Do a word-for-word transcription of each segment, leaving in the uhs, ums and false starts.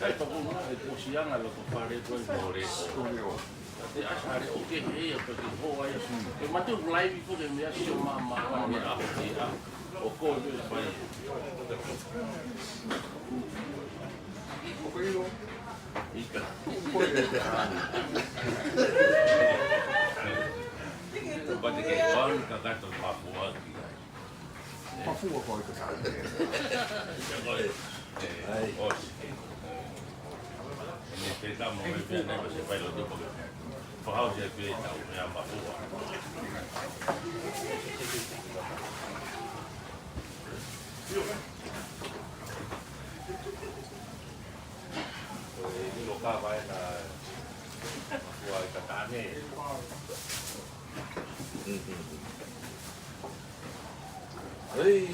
Kai paku na e kosianga lo ko fale ko i mole. Te asa are o ke he ia pe ke hoa ia. Ke mate u live ko ke mea sio ma ma ma mea a ko ke a. O ko e fai. Ika. Ko pate ke kuan kakato mafua ki ai. Mafua ko e ka. Ia ko e. Ai. Osi. Ni te tamo e pia ne ko se fai lo te poke. Fahau se pia tau mea mafua. Ko e ni lo ka vai na mafua i ka tane. Hei.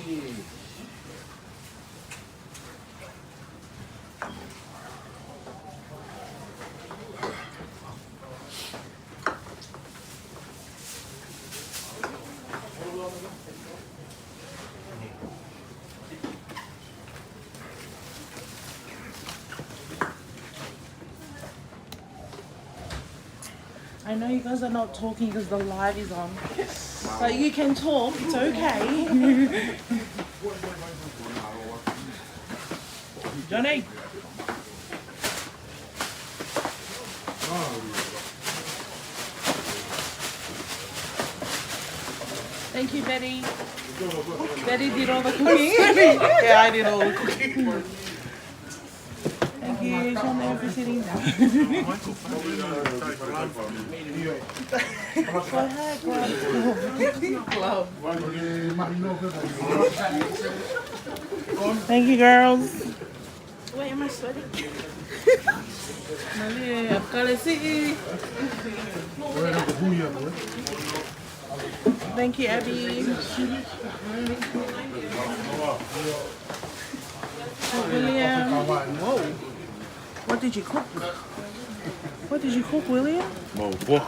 I know you guys are not talking because the live is on. But you can talk, it's okay. Johnny. Thank you, Betty. Betty did all the cooking. Yeah, I did all the cooking. Thank you, Sean, for sitting down. Go ahead, go ahead. Thank you, girls. Wait, am I sweating? Malia, kalesi. Thank you, Abby. William. Whoa. What did you cook? What did you cook, William? Mau kuo.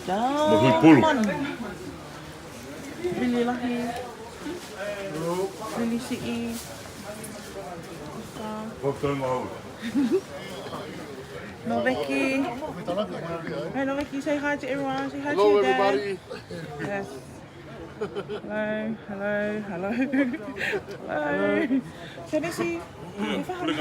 Mau hui pulu. Damn. Really lucky. Really siʻi. What's going on? Noveki. Hey, Noveki, say hi to everyone. Say hi to your dad. Hello, everybody. Yes. Hello, hello, hello. Hello. Hello. Tennessee. If I have a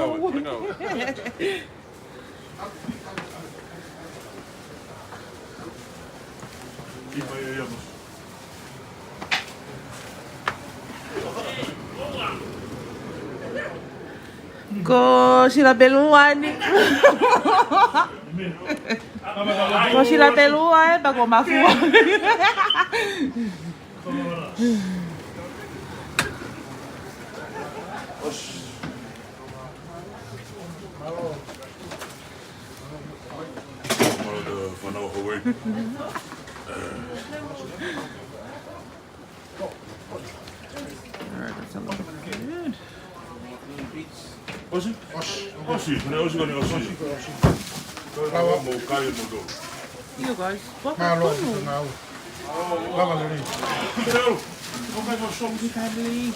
Ko Sila Pelua ni. Ko Sila Pelua e, pea ko Mafua. All right, that's a lot. Good. All right, that's a lot. Good. ʻOsi? ʻOsi. ʻOsi. Ko e ʻosi, ko e ʻosi. Lava mo kai mo tō. You guys, welcome. Mālō, mālō. Lava lelei. Hello. Okay, no, so. Hi, Kylie.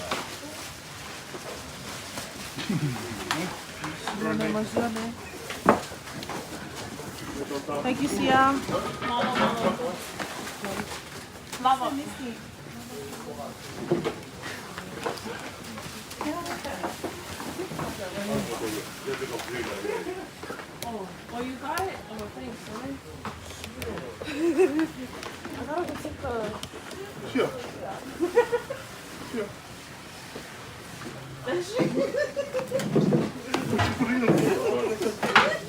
Thank you, Sia. Lava. Oh, oh, you got it? Oh, thanks, sorry. I thought it was like a... Sure. Sure. What you put in the bowl?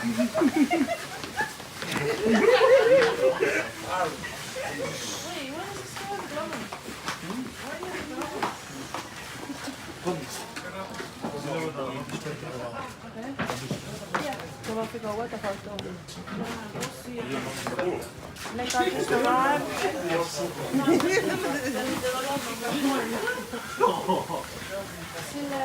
Te u fika ua ta fauto. Let God just arrive. Sila.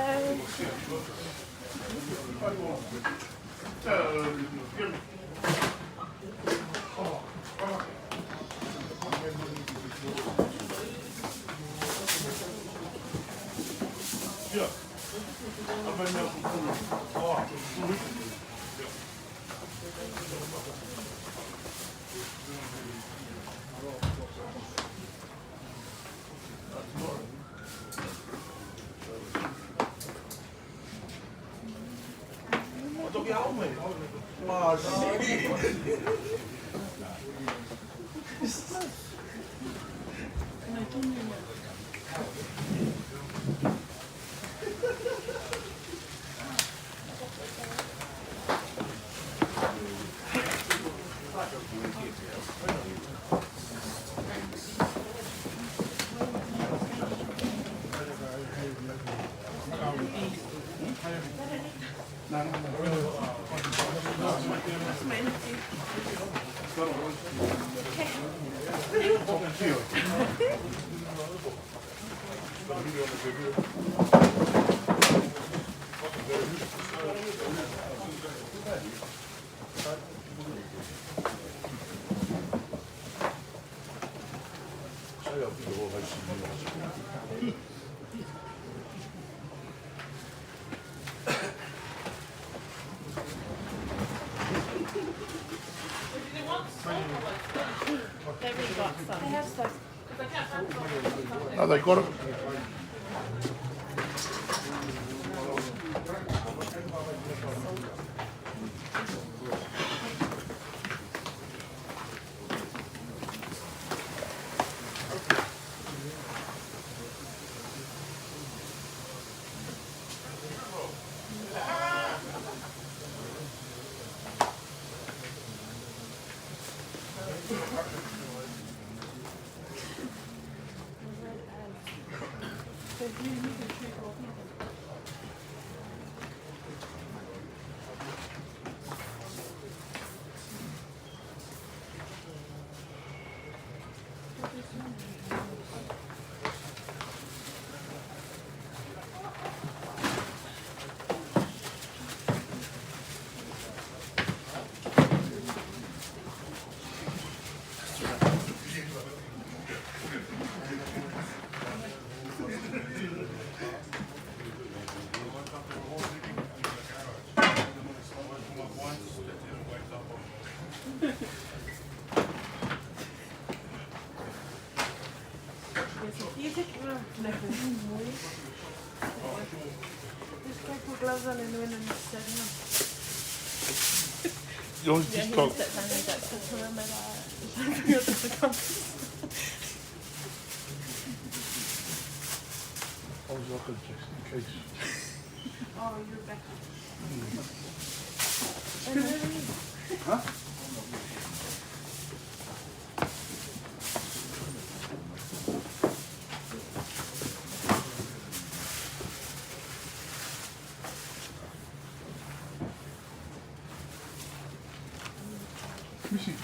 They have stuff. No, they got it. Yes, if you take your necklace, this guy put gloves on and went and said no. You always Yeah, just he talk. Just sat down and he's like, "Put on my bra." I was looking just in case. Oh, you're back. Huh? Let me see.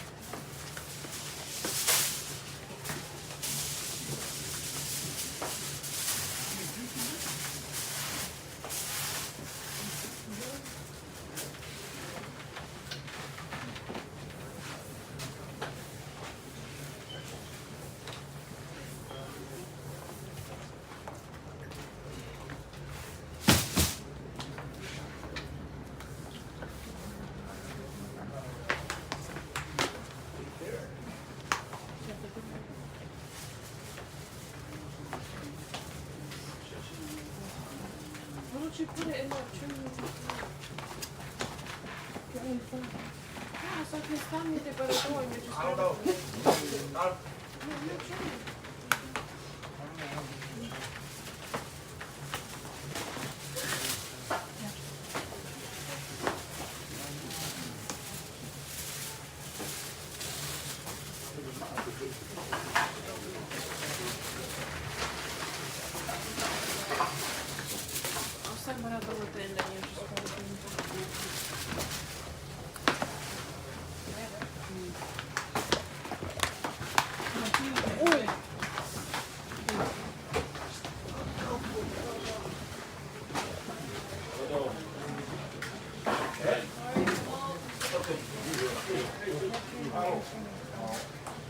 Why don't you put it in that tray? Get in front. Yeah, so I can stand with it by the door and you just grab it. Yeah, yeah, sure.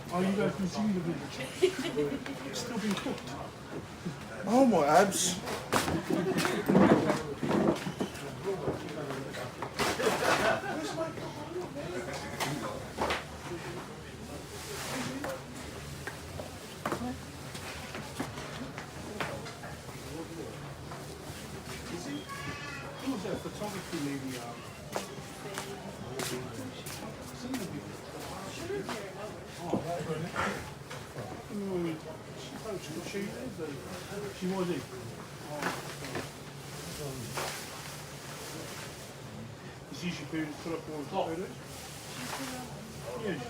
Oh, you guys can see the village. It's still being cooked. Oh, my abs. Who's that photography lady? Um, seen her before. Oh, right, right. Mm, she, she, she was a. Is he supposed to put up all the photos? Yes.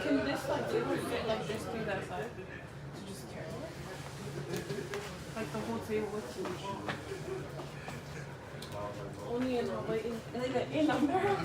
Can this, like, table fit, like, just be that side? To just carry it? Like the whole table with you. Only in Hawaii. Like, in America.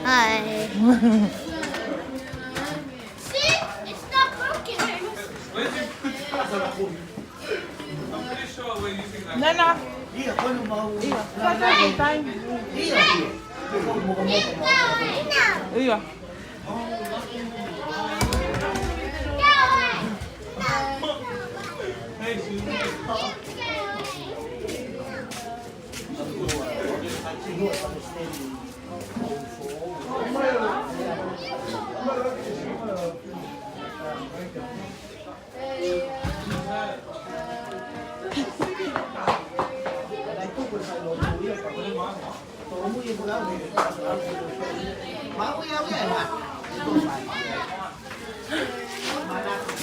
Hi. See? It's not broken. Where's your put your No, no. ʻIo. Fakaʻikai. ʻIo.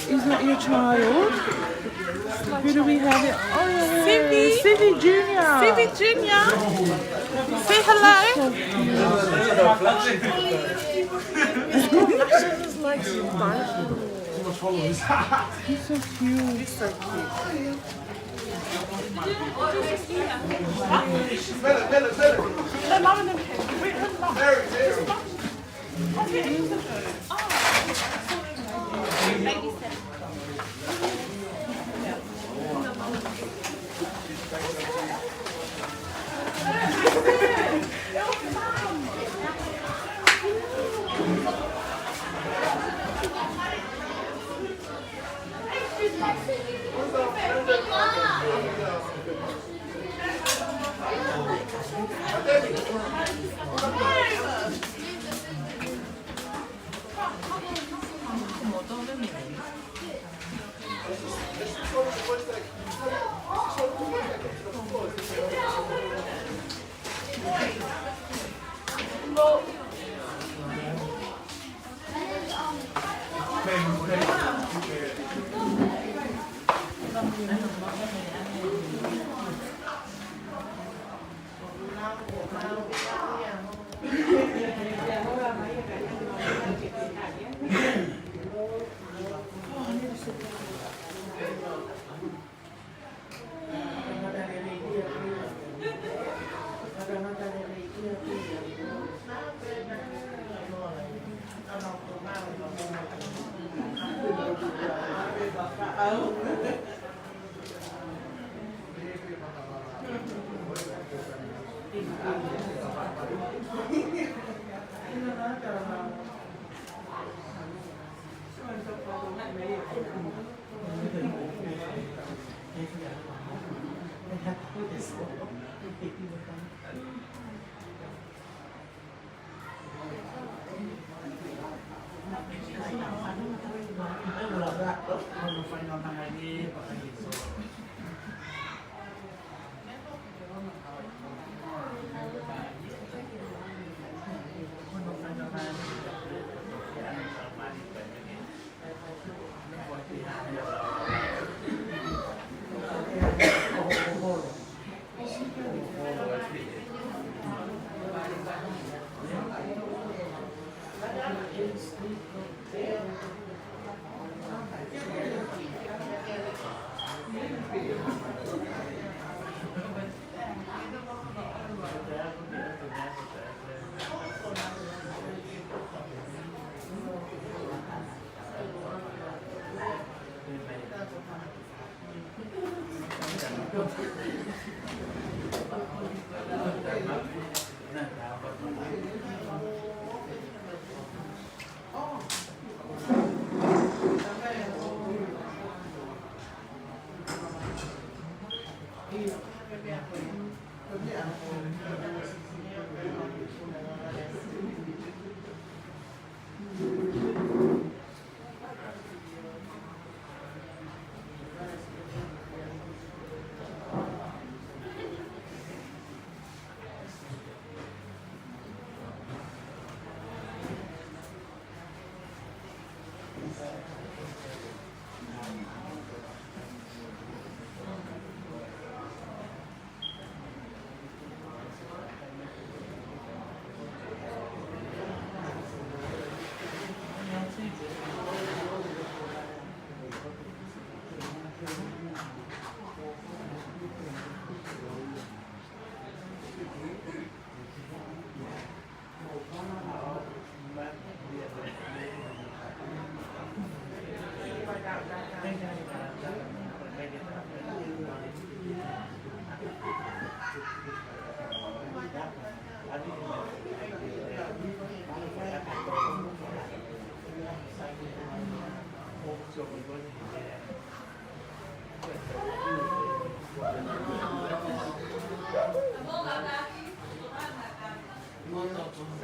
Is that your child? Who do we have here? Oh, yeah, yeah. Sivi. Sivi Junior. Sivi Junior. Say hello. He's got lashes like you. Too much followers. He's so cute. He's so cute.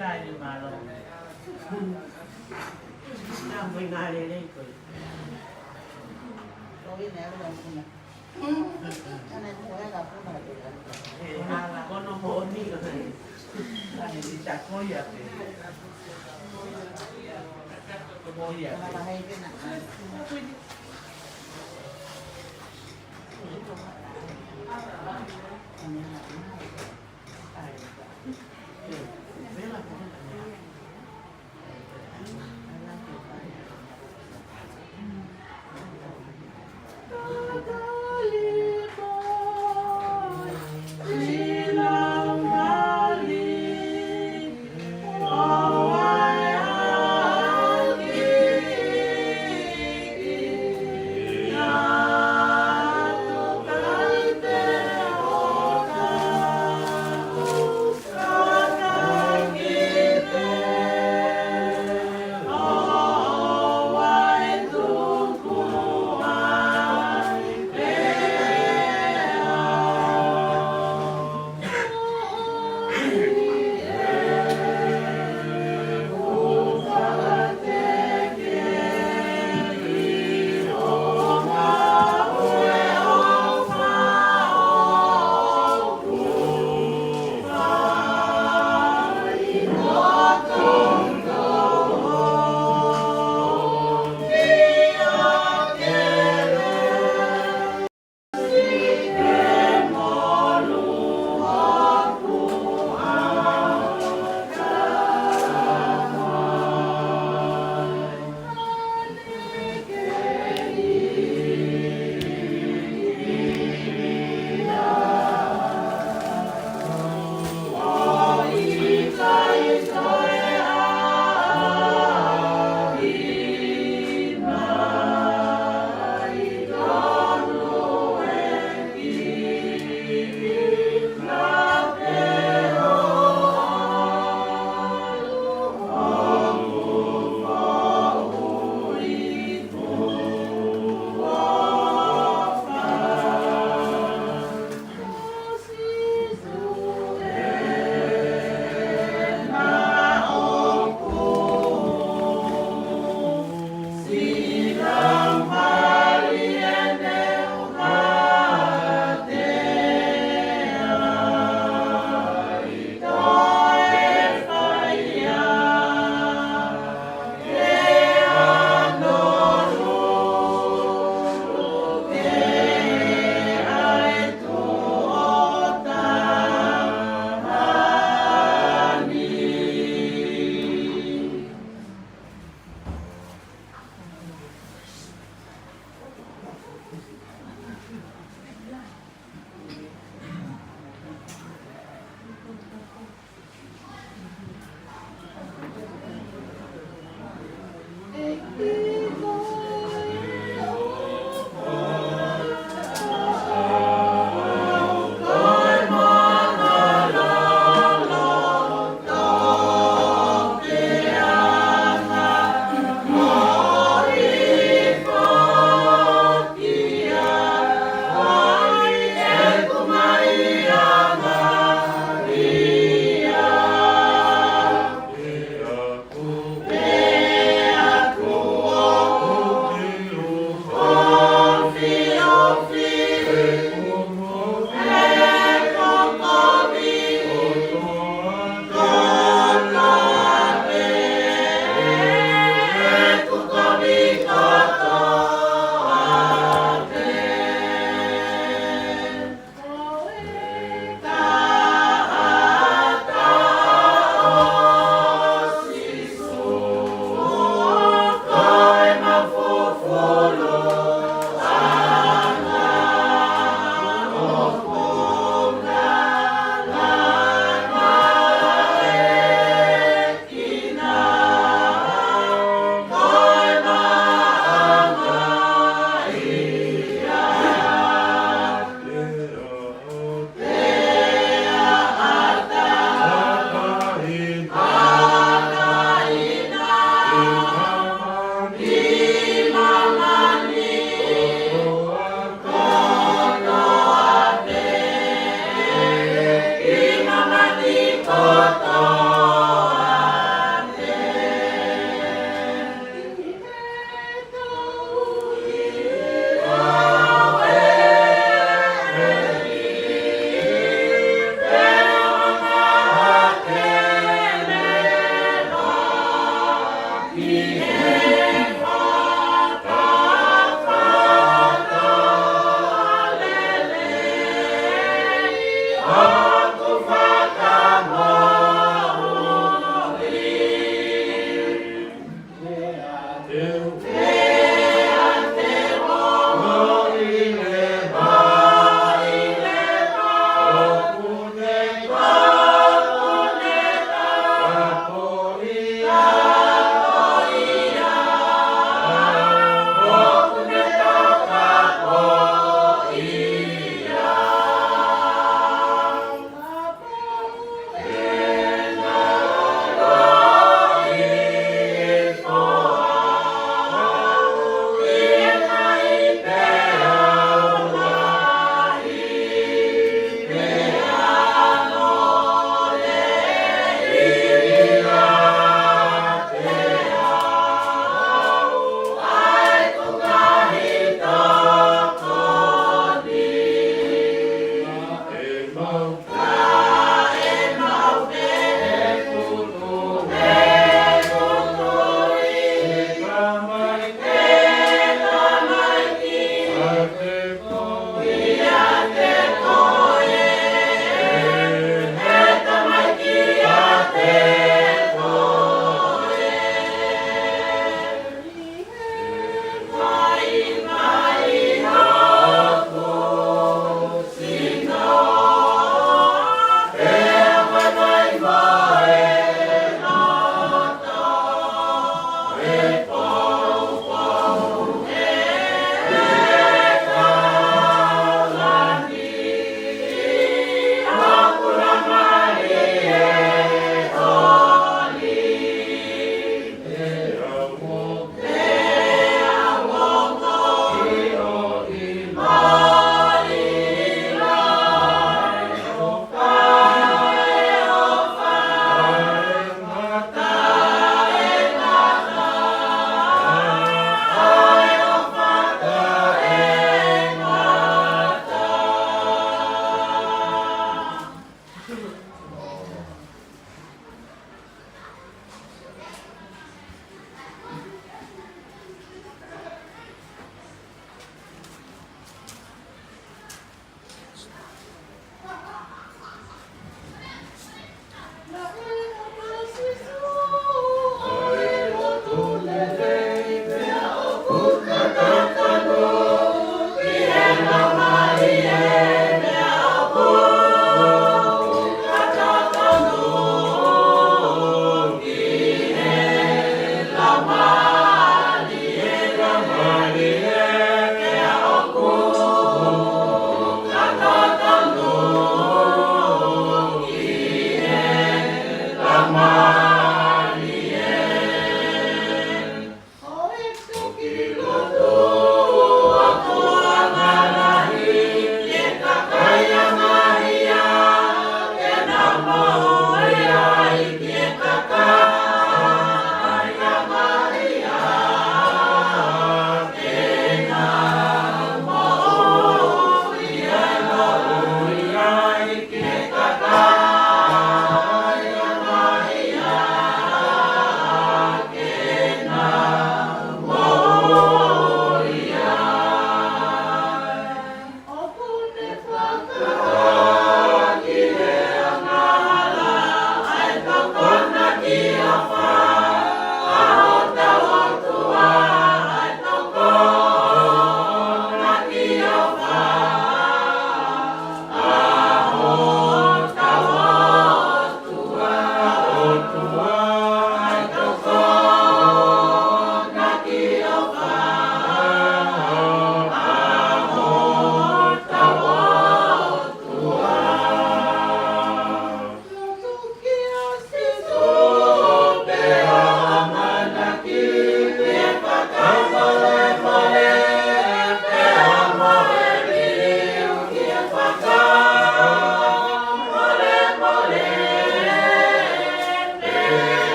Sai, mālō. Nā, mo e ngaahi lelei ko ē. Ko ē nā, ʻoku ʻi ai e puna. Ana mo e ka puna te ka. Ē, hala, ko hono moʻoni ko ē. Ane, ʻi tā ko ia pē. Ko ia pē. Hala, hei, pē nā.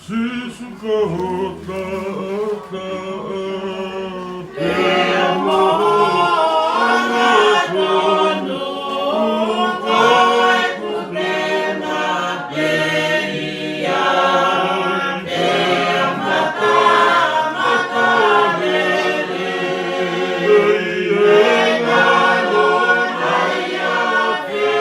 Sīsū ka hota ata, pea mo hona tonu, ko e kupuna pē ia, pea mata, mata lele, pea ngalo nai afe.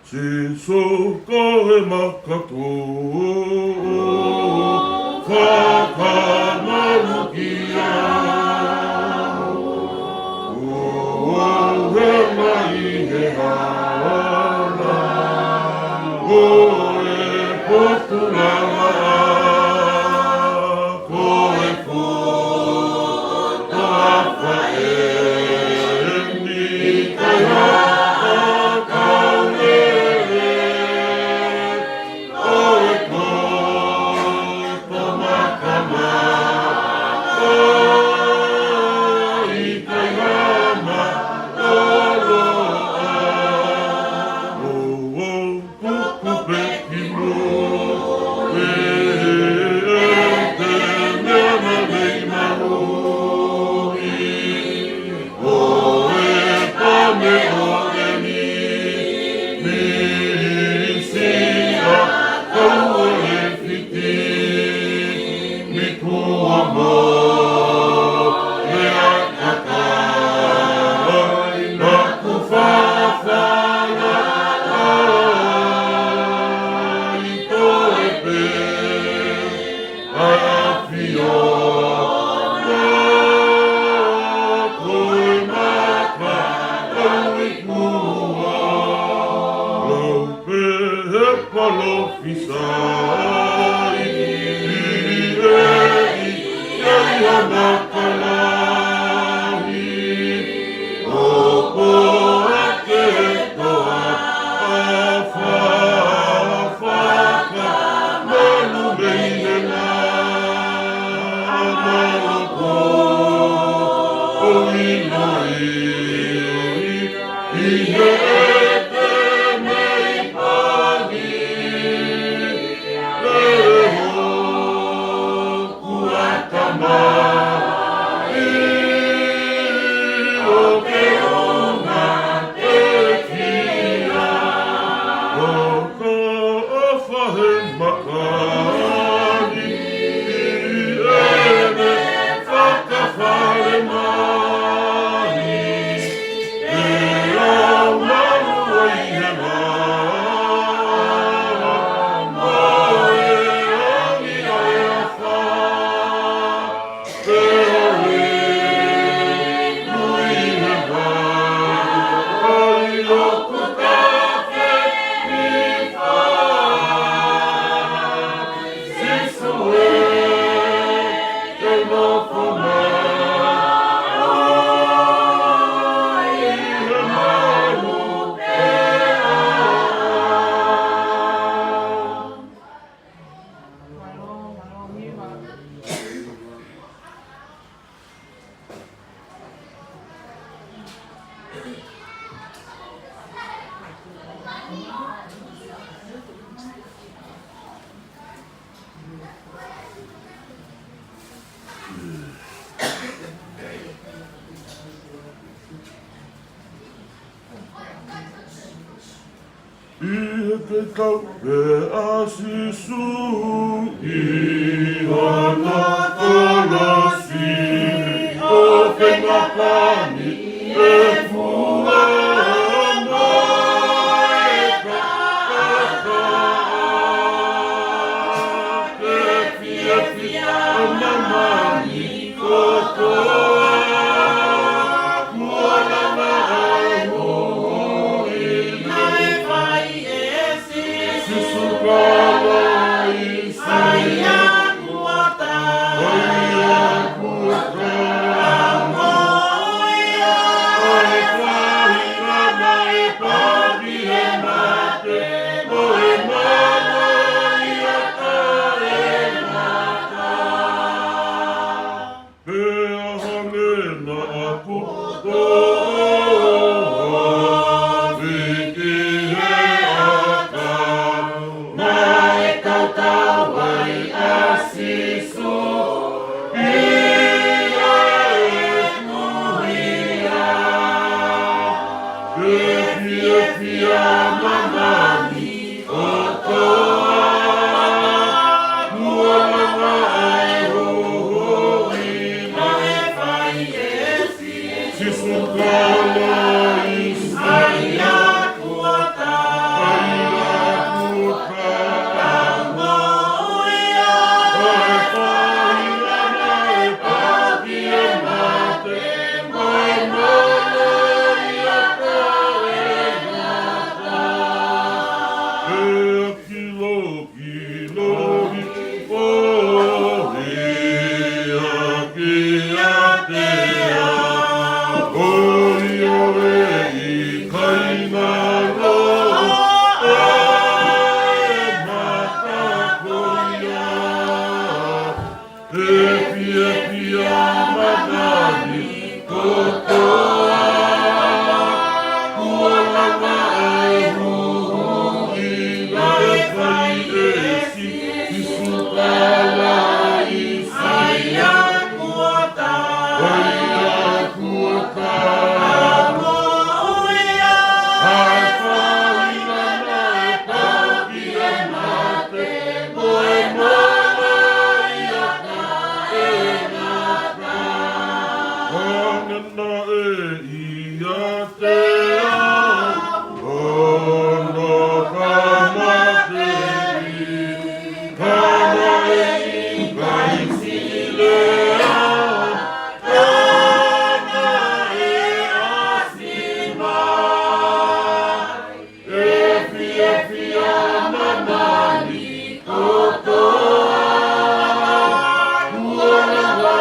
Sīsū ko e makatuʻu fakamaluʻi au, ʻo aʻu mai he hala ʻo e potu lava. Ko e foʻi toafa eni ʻikai ha ʻakau lele, ko e koto makama ʻikai ha mālōlō. ʻO, ʻo, Kuku pē ki muʻa, ʻe, ʻe, te mea na mei maluʻi, ʻo e pame ʻo e mi, mi si a kau ʻo e fiti, mi kua mo e akaka, naʻa ku fafala ai toe pē ʻa e ʻAfiona, ko e maka ʻaui kua lau pē he palōfisai, ʻi he ʻi ai Ana kalahi, ʻo poate toa, ʻa fafaka malu mei he lā, ʻa maloko ʻo ʻiloʻi, ʻi he ʻete mei pagi, ʻe ho kuata mai, ʻo ke unga e kia, ʻo ka ʻofa he makani, ʻi heʻene fakafale mai, ʻe lau malu ai he lā, mo e angi ʻa e afā. ʻI he kei tau pē ʻa Sīsū ʻi hono kolosi, ʻo fengāpani e fua mo e taʻataʻa, ke fiefia ʻa māmani kotoa, kuo lava ai huhuʻi naʻe fai ʻe Sīsū Kalaisi. ʻAia kuata, ʻaia kuata, ʻa e faʻahinga naʻe papi he mate, mo e mana ʻi he taʻengata. Pea hangē naʻa kuo toʻo ʻa e fiki he ʻakau, naʻe tautau ai ʻa Sīsū ʻi heʻene kuhia. Ke fiefia māmani kotoa, kuo lava ai huhuʻi naʻe fai ʻe Sīsū Kalaisi. ʻAia kuata, ʻaia kuata, ʻa e faʻahinga naʻe papi he mate, mo e mana ʻi he taʻengata. Pea kilokilo hifo ia kiate au, ʻo ʻiloʻi ʻe he kāinga ʻa e mata ko ia. Ke fiefia māmani kotoa, kuo lava ai huhuʻi naʻe fai ʻe Sīsū Kalaisi. ʻAia kuata, ʻaia kuata, ʻa e faʻahinga naʻe papi he mate, mo e mana ʻi he taʻengata. Hangē naʻe ʻiate au hono kamataʻi, ka naʻe ʻikai siʻi lea, ka naʻe ʻasi mai. Ke fiefia māmani kotoa, kuo lava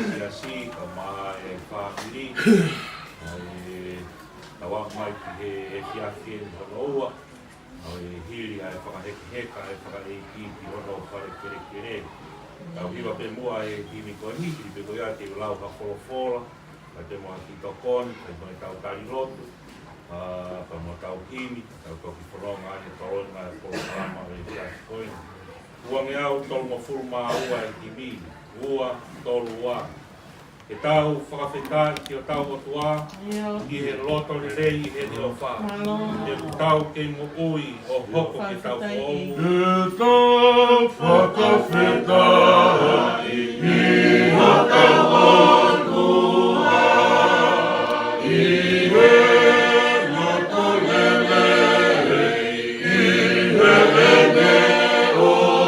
Siasi, kae ʻumaʻā e fāmili, ʻa e tau aʻu mai ki he efiafi eni hono ua, ʻa e hili ʻa e fakahekeheka ʻa e fakaʻeiki ki hono fale kelekele. Tau hiva pē muʻa e himi ko eni, hili pē ko ia ke lau ha folofola, kae pehē mo ha kiʻi tokoni, kae mo e tau tali lotu, ʻa, pea mo e tau himi, tau toki fononga ʻi he tolonga e polokalama ʻo e efiafi ko eni. Uangeau tolungofulu mā ua e himi, ua, tolu, ua. Ke tau fakafetaʻi ki hotau ʻOtua, ʻio, ʻi he loto lelei ʻi heʻene ʻofa. Mālō. He kuo tau kei moʻui ʻo hoko ke tau foʻou. Ke tau fakafetaʻi ki hotau ʻOtua, ʻi he loto lelei ʻi heʻene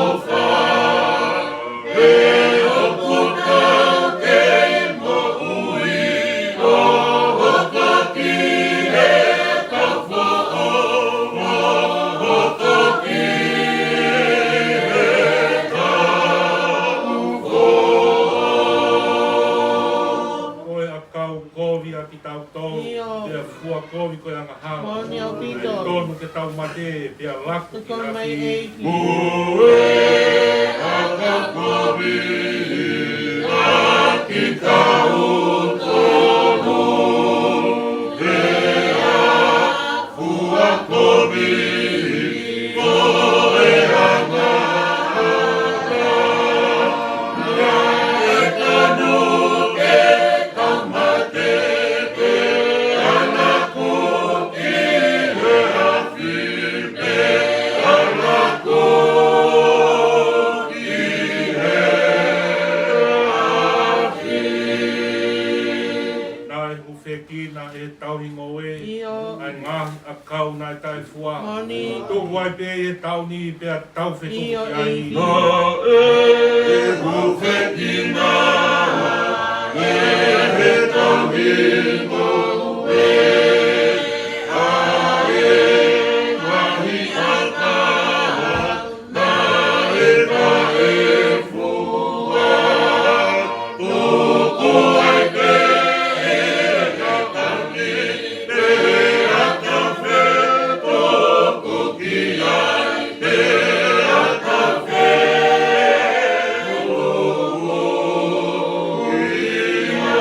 ʻofa. He ʻoku tau kei moʻui ʻo hoko ki he tau foʻou, ʻo hoko ki he tau foʻou. Ko e ʻakau kovi ʻa kitautolu, ʻio, pea fua kovi ko e angahala. Moʻoni ʻaupito. ʻOku tonu ke tau mate, pea laku ki he ʻEiki. Ko e ʻakau kovi ʻa kitautolu, pea fua kovi ko e angahala. Naʻe tonu ke tau mate, pea laku ki he afi, pea laku ki he afi. Naʻe hūfekina ʻe he tauhi ngoue, ʻio, ʻa e ngaahi ʻakau naʻe taʻefua. Moʻoni. Tuku ai pē ʻi he taʻu ni pea tau fetuku, ʻio, ki ai. ʻEiki. Naʻe hūfekina ʻe he tauhi ngoue ʻa e ngaahi ʻakau naʻe taʻefua, tuku ai pē ʻi he taʻu ni pea tau fetuku ki ai, pea tau fetuku ki ai.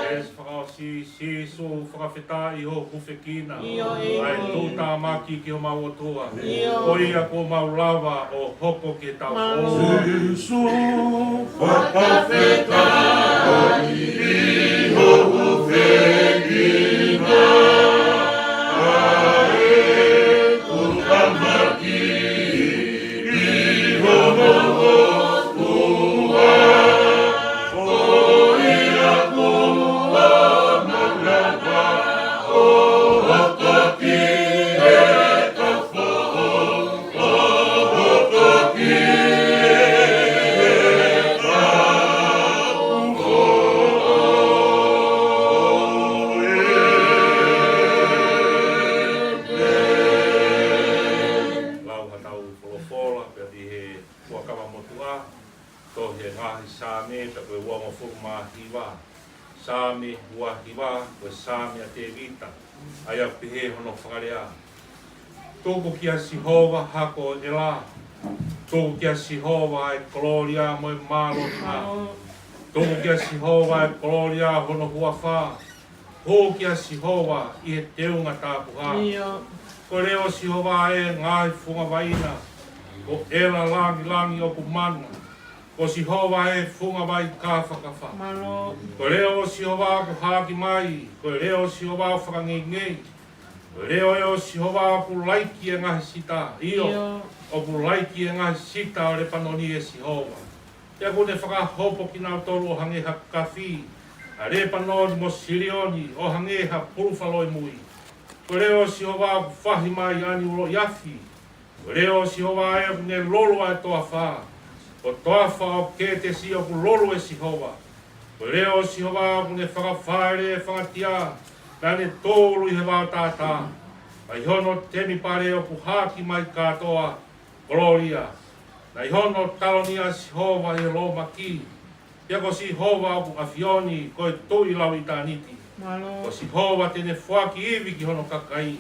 Veesi fakaʻosi, Sīsū fakafetaʻi hoʻo hūfekina, ʻio, ʻEiki, ʻa e tuʻutāmaki ki homau ʻOtua. ʻIo. Ko ia kuo mau lava ʻo hoko ke tau, mālō, foʻou. Sīsū fakafetaʻi hoʻo hūfekina, ʻa e tuʻutāmaki ki homau ʻOtua. Ko ia kuo mau lava ʻo hoko ki he tau foʻou, ʻo hoko ki he tau foʻou. Lau ha tau folofola, pea ʻi he Fuakava Motuʻa, tohi e ngaahi Saame, pea ko e uangofulu mā hiva. Saame ua hiva, ko e Saame ʻa Tēvita, ʻa ia ʻoku pehē hono fakalea: Tuku kia Sihova hako ʻo ʻEla. Tuku kia Sihova ʻa e kolōlia mo e mālohinga. Tuku kia Sihova ʻa e kolōlia hono huafa. Hū kia Sihova ʻi he teunga tapuhā. ʻIo. Ko e leʻo ʻo Sihova ʻa e ngaahi funga vai na, ko ʻEla langilangi ʻoku mana. Ko Sihova ʻa e funga vai kāfakafa. Mālō. Ko e leʻo ʻo Sihova ʻoku haki mai, ko e leʻo ʻo Sihova ʻoku fakangeingei. Ko e leʻo ʻo Sihova ʻoku laiki e ngaahi sita. ʻIo, ʻio, ʻoku laiki e ngaahi sita ʻo Lepanoni ʻe Sihova. Pea ʻoku ne fakahopo kinautolu ʻo hangē ha kafi, ʻa Lepanoni mo Silioni ʻo hangē ha pulufaloemui. Ko e leʻo ʻo Sihova ʻoku fahi mai ʻa e uloʻi afi. Ko e leʻo ʻo Sihova ʻa ia ʻoku ne lolo ʻa e toafa. Ko e toafa ʻo Ketesi ʻoku lolo ʻe Sihova. Ko e leʻo ʻo Sihova ʻoku ne fakafaele e fangatia, naʻa ne tō ʻi he vao tātā. Naʻe ʻi hono temipale ʻoku haki mai kātoa kolōlia. Naʻe ʻi hono taloni ʻa Sihova ʻi he lōmaki. Pea ko Sihova ʻoku ʻAfiona, ko e Tuʻi lau ʻitāniti. Mālō. Ko Sihova te ne foaki ivi ki hono kakai.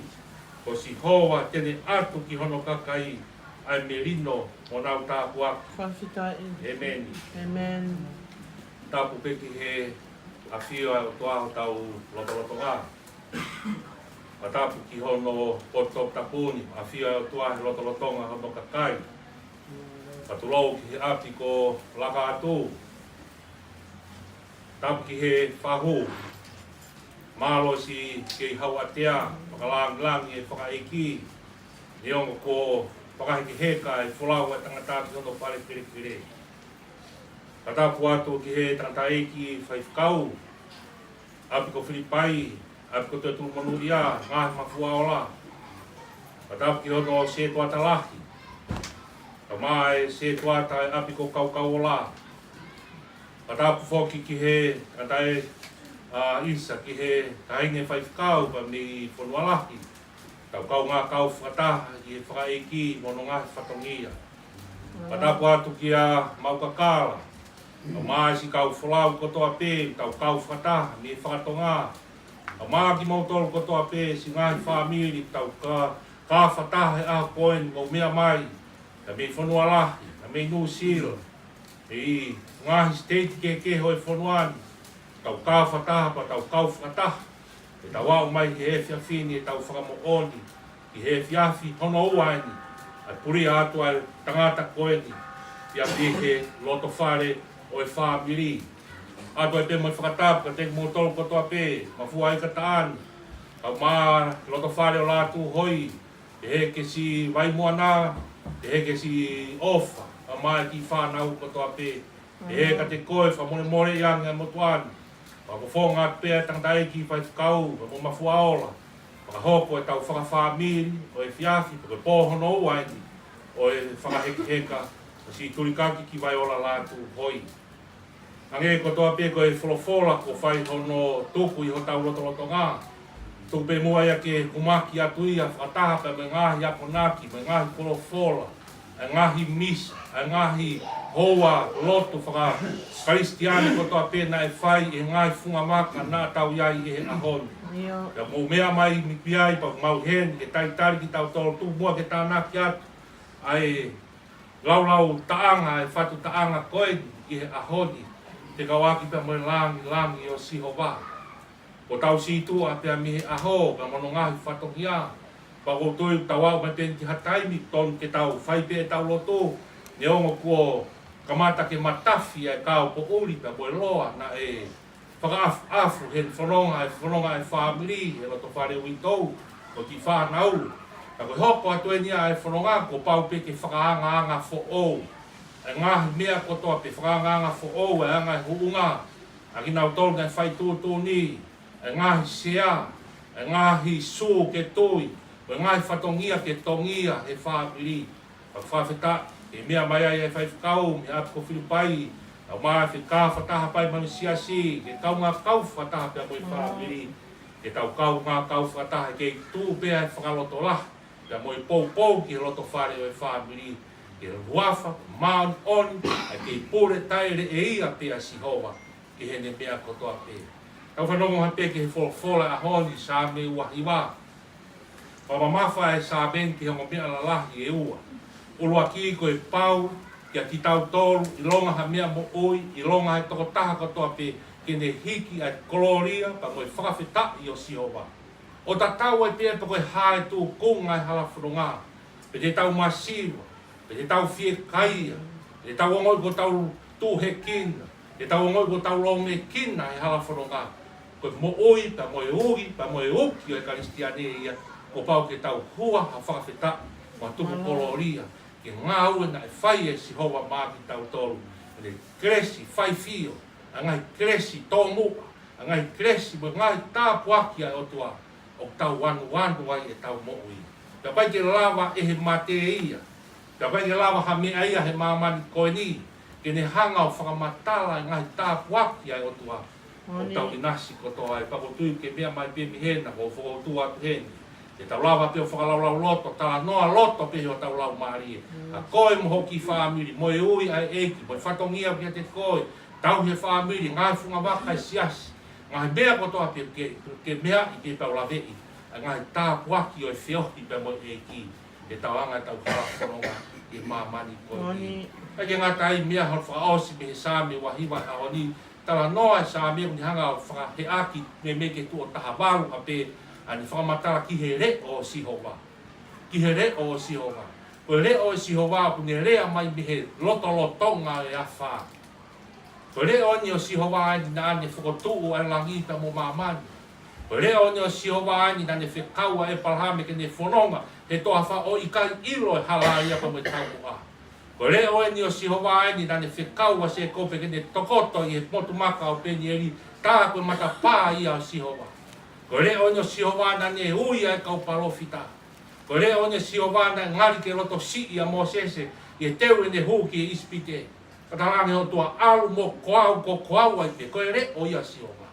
Ko Sihova te ne ʻatu ki hono kakai ʻa e melino mo ʻenau tāpuaki. Fakafetaʻi. ʻĒmeni. ʻĒmeni. Tapu pē ki he ʻafio ʻa e ʻOtua ʻi hotau lotolotonga. Pea tapu ki hono potu tapu ni, ʻafio ʻa e ʻOtua he lotolotonga hono kakai. Pea tulou ki he ʻapi ko Lakaatu. Tapu ki he fahu. Mālō siʻi kei hauʻatea, fakalangilangi e fakaʻeiki. Neongo kuo fakahekeheka e folau ʻa e tangata ki hono fale kelekele. Pea tapu atu ki he tangataʻeiki faifekau, ʻapi ko Filipai, ʻapi ko Tuʻetulumonūʻia, ngaahi mafua ola. Pea tapu ki hono sētuata lahi, kae ʻumaʻā e sētuata ʻapi ko Kaukauola. Pea tapu foki ki he tangataʻeiki, ʻa, ʻisa ki he taʻahine faifekau pea mei Fonua Lahi. Tau kaungā kau fakataha ʻi he fakaʻeiki mo hono ngaahi fatongia. Pea tapu atu kia Maukakala, kae ʻumaʻā siʻi kau folau kotoa pē, tau kau fakataha mei he fakatonga. Kae ʻumaʻā kimoutolu kotoa pē, siʻi ngaahi fāmili, tau ka, kau fakataha he ʻaho ko eni, mou meʻa mai, ka mei Fonua Lahi, ka mei Nuʻusila, ʻi he ngaahi siteiti kehekehe ʻo e fonua ni, tau kau fakataha, pea tau kau fakataha, ke tau aʻu mai he efiafi ni ʻetau fakamoʻoni, ʻi he efiafi hono ua eni, ʻa e pulia atu ʻa e tangata ko eni, pea mei he lotofale ʻo e fāmili. ʻOatu ai pē mo e fakatapu kiate kimoutolu kotoa pē, mafua ika taʻane, kae ʻumaʻā lotofale ʻo Lātūhoi, pehē ki siʻi Vaimoana, pehē ki siʻi ʻOfa, kae ʻumaʻā e kiʻi fānau kotoa pē. Pehē kiate koe, fakamolemoleʻi ange ʻa e motuʻa ni. Fakafofonga atu pē ʻa e tangataʻeiki faifekau, pea mo Mafuaola. Fakahoko ʻetau fakafāmili ʻo e efiafi, ko e pō hono ua eni ʻo e fakahekeheka ʻo siʻi Tulikaki ki Vaiola Lātūhoi. Hangē kotoa pē ko e folofola kuo fai hono tuku ʻi hotau lotolotonga. Tuku pē muʻa ia ke humaki atu ia fakataha pea mo e ngaahi akonaki, mo e ngaahi folofola, ʻa e ngaahi misa, ʻa e ngaahi houa lotu faka-Kalisitiane kotoa pē naʻe fai ʻi he ngaahi funga maka naʻa tau ʻi ai he ʻaho ni. ʻIo. Pea mou meʻa mai mei ai pea mau ʻi heni ke talitali kitautolu, tuku muʻa ke tānaki atu ʻa e laulauʻanga, e fatu taʻanga ko eni ʻi he ʻaho ni, fekauʻaki pea mo e langilangi ʻo Sihova. Kuo tau sītuʻa pea mei he ʻaho, pea mo hono ngaahi fatongia. Pea ʻoku ou tui ʻoku tau aʻu mai pē ki ha taimi tonu ke tau fai pē ʻetau lotu, neongo kuo kamata ke matafi ʻa e kao poʻuli pea mo e loa naʻe fakaʻafuʻafu he fononga, ʻa e fononga ʻa e fāmili he lotofale uitou mo e kiʻi fānau. Ka ko e hoko atu eni ʻa e fononga, kuo pau pē ke fakaangaanga foʻou ʻa e ngaahi meʻa kotoa pē, fakaangaanga foʻou ʻa e anga e huʻunga ʻa kinautolu naʻe fai tuʻutuʻuni, ʻa e ngaahi sea, ʻa e ngaahi sū ke tui, mo e ngaahi fatongia ke tongia he fāmili. Pea fakafetaʻi, ke meʻa mai ai ʻa e faifekau mei he ʻapi ko Filipai, kae ʻumaʻā e fekau fakataha pea mo e siasi, ke kaungā kau fakataha pea mo e fāmili, ke tau kaungā kau fakataha, ke tuʻu pē ʻa e fakalotolahi pea mo e poupou ki he lotofale ʻo e fāmili, ke huafa māʻoniʻoni, ʻa e kei pule taʻeleʻeia pē ʻa Sihova ki heʻene meʻa kotoa pē. Tau fanongo ha pē ki he folofola ʻaho ni, Saame uahiva. Fakamamafa e Saame ni ki he ongo meʻa lalahi ʻe ua. ʻUluaki, ko e pau kiate kitautolu, ʻilonga ha meʻa moʻui, ʻilonga ha tokotaha kotoa pē, ke ne hiki ʻa e kolōlia pea mo e fakafetaʻi ʻo Sihova. ʻO tatau ai pē pe ko e hā e tūkunga e hala fononga, pe te tau masiva, pe te tau fiekaia, pe te tau ongoʻi kuo tau tuʻuhekina, pe te tau ongoʻi kuo tau lōmekina he hala fononga, ko e moʻui pea mo e ui pea mo e uki ʻo e Kalisitiane ia, kuo pau ke tau hua ha fakafetaʻi mo ha tuku kolōlia ki he ngāue naʻe fai ʻe Sihova maʻa kitautolu, ʻene kelesi faifio, ʻa e ngaahi kelesi tomuʻa, ʻa e ngaahi kelesi mo e ngaahi tāpuaki ʻa e ʻOtua ʻoku tau anuanu ai ʻetau moʻui. Pea ʻikai ke lava ʻe he mate ia, pea ʻikai ke lava ha meʻa ia he māmani ko eni ke ne hanga ʻo fakamatala e ngaahi tāpuaki ʻa e ʻOtua ʻoku tau ʻinasi kotoa ai. Pea ʻoku ou tui ke meʻa mai pē mei hena, ʻoku ou fokoutua atu heni, ke tau lava pē ʻo fakalaulauloto, talanoa loto pē ʻi hotau laumālie, ʻa koe mo ho kiʻi fāmili, mo e ui ʻa e ʻEiki, mo e fatongia kiate koe, Tauhi e fāmili, ngaahi fungavaka e siasi, ngaahi meʻa kotoa pē ke, ke meaʻi pē pea u laveʻi ʻa e ngaahi tāpuaki ʻo e feohi pea mo e ʻEiki. Ke tau anga ʻetau hala fononga ʻi māmani ko eni. Moʻoni. ʻIkai ke ngata ai, meʻa hono fakaʻosi mei he Saame ua hiva he ʻaho ni, talanoa e Saame ʻoku ne hanga ʻo fakaheʻaki meimei ki he tuʻo taha valu ʻa pē ʻa ʻene fakamatala ki he leʻo ʻo Sihova. Ki he leʻo ʻo Sihova. Ko e leʻo ʻo Sihova ʻoku ne lea mai mei he lotolotonga ʻo e afā. Ko e leʻo eni ʻo Sihova eni naʻa ne fokotuʻu ʻa e langi pea mo māmani. Ko e leʻo eni ʻo Sihova eni naʻa ne fekau ʻa ʻĒpalahame ke ne fononga he toafa ʻo ʻikai ʻilo e hala ia pea mo e taumuʻa. Ko e leʻo eni ʻo Sihova eni naʻa ne fekau ʻa Sēkope ke ne tokoto ʻi he motu maka ʻo Penieli, tā ko e matapā ia ʻo Sihova. Ko e leʻo eni ʻo Sihova naʻa ne ui ʻa e kau palōfita. Ko e leʻo eni ʻo Sihova naʻe ngali ke loto siʻi ʻa Mōsese ʻi he teu ʻene hū ki ʻIsipite. Ka talaange ʻe he ʻOtua, ʻalu mo ko au, ko, ko au ai pē. Ko e leʻo ia ʻo Sihova.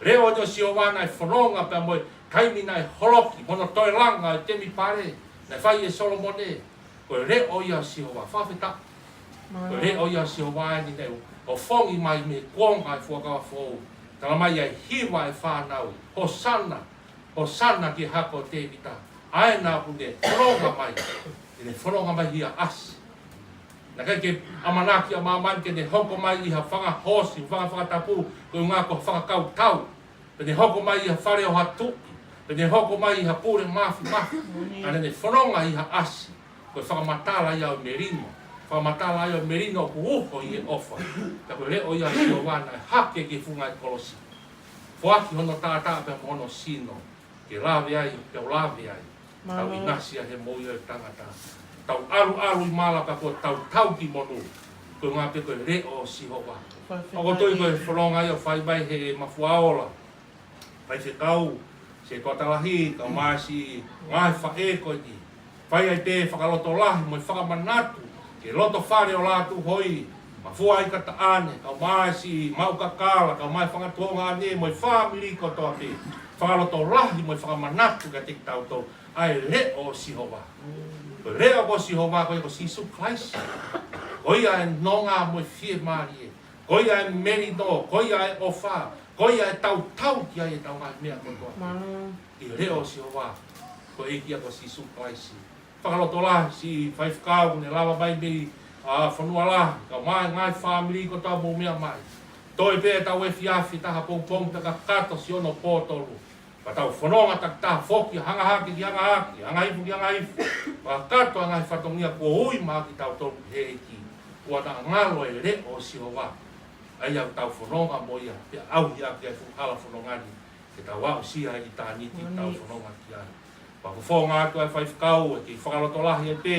Leʻo eni ʻo Sihova naʻe fononga pea mo e taimi naʻe holoki, mo hono toe langa e temipale naʻe fai ʻe Solomone. Ko e leʻo ia ʻo Sihova. Fakafetaʻi. Ko e leʻo ia ʻo Sihova eni naʻe ʻofongi mai mei he kuonga e Fuakava Foʻou. Tala mai ʻa e hiva e fānau. Hosana. Hosana ki he hako ʻo Tēvita. ʻA ē naʻa ne fononga mai. Ke ne fononga mai ʻi ha ʻasi. Naʻe ʻikai ke ʻamanaki ʻa māmani ke ne hoko mai ʻi ha fanga hoosi, fanga fakatapu, ko e ʻuhinga ko e fakakautau. Pe ne hoko mai ʻi ha fale ʻo ha tuʻi. Pe ne hoko mai ʻi ha pule māfimafi. Ka naʻa ne fononga ʻi ha ʻasi. Ko e fakamatala ia ʻo e melino. Fakamatala ia ʻo e melino ʻoku uho ʻi he ʻofa. Ka ko e leʻo ia ʻo Sihova naʻe hake ki he funga e kolosi. Foaki hono taʻataʻa pea mo hono sino. Ke lave ai, ke lave ai. Tau ʻinasi ai he moʻui ʻo e tangata. Tau ʻaluʻalu ʻi mala pea kuo tau tau ki monū. Ko e ʻuhinga pē ko e leʻo ʻo Sihova. ʻOku ou tui ko e fononga ia ʻoku fai mai he Mafua Ola. Faifekau, Sētuata Lahi, kae ʻumaʻā siʻi ngaahi faʻē ko eni. Fai ai pē fakalotolahi mo e fakamanatu, ki he loto fale ʻo Lātūhoi, Mafua ʻIkataʻane, kae ʻumaʻā siʻi Maʻu Kakala, kae ʻumaʻā e fanga tuongaʻane mo e fāmili kotoa pē. Fakalotolahi mo e fakamanatu kiate kitautolu ʻa e leʻo ʻo Sihova. Ko e leʻo ko Sihova, ko ia ko Sīsū Kalaisi. Ko ia e nonga mo e fiemālie. Ko ia e melino, ko ia e ʻofa, ko ia e tautau ki ai ʻetau ngaahi meʻa kotoa. Mālō. ʻI he leʻo ʻo Sihova, ko e ʻEiki ia ko Sīsū Kalaisi. Fakalotolahi siʻi faifekau ne lava mai mei, ʻa, Fonualahi, kae ʻumaʻā e ngaahi fāmili kotoa mou meʻa mai. Toe pē ʻetau efiafi taha pongipongi pea kakato siʻono pō tolu. Pea tau fononga takitaha, foki ʻa hanga hake ki hanga hake, hanga hifo ki hanga hifo. Kakato ʻa e ngaahi fatongia kuo ui maʻa kitautolu ʻe he ʻEiki. Kuo na ngalo e leʻo ʻo Sihova. ʻA ia ʻoku tau fononga mo ia, pea ʻauhi ʻaki ʻa e fuʻu hala fononga ni, ke tau aʻusia ʻa e ʻitāniti ʻoku tau fononga ki ai. Pea fofonga atu ʻa e faifekau, ʻe kei fakalotolahi ai pē,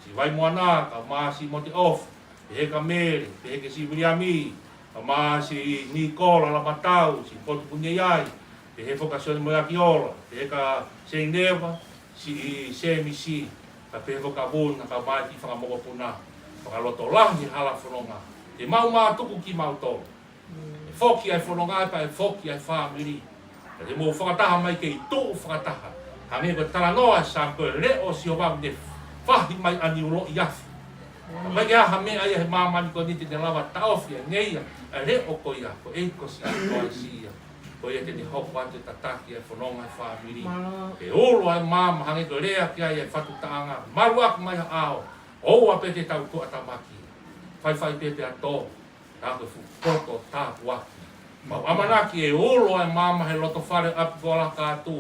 siʻi Vaimoana, kae ʻumaʻā siʻi Moteʻofa, pehē kia Mele, pehē kia siʻi Viliami, kae ʻumaʻā siʻi Nikola Lamatau, siʻi Potu Kunia ai, pehē foki kia Sione Moeakiola, pehē kia Seineva, siʻi Sēmisi, kae pehē foki kia Vuna, kae ʻumaʻā e kiʻi fanga mokopuna. Fakalotolahi e hala fononga. Te mau mātuku kimautolu. ʻE foki ʻa e fononga pea ʻe foki ʻa e fāmili. Ka te mou fakataha mai kei tuʻu fakataha. Hangē ko e talanoa ʻa e Saame, ko e leʻo ʻo Sihova ʻoku ne fahi mai ʻa e niu loʻi afi. Ka ʻoku ʻikai ke ʻi ai ha meʻa ia he māmani ko eni te ne lava taʻofi ʻa e ngeia ʻa e leʻo ko ia, ko e ʻEiki ko Sīsū Kalaisi ia. Ko ia te ne hoko atu ʻo tataki ʻa e fononga ʻa e fāmili. Mālō. Ke ulo ʻa e maama hangē ko e lea ki ai ʻa e fatu taʻanga. Malu ʻaki mai ha ʻao. ʻOua pē te tau tuʻatamaki. Faifai pē pea tō. Ka ko e fuʻu poto tāpuaki. Mau ʻamanaki ʻe ulo ʻa e maama he loto fale ʻo ʻApikola Kātū.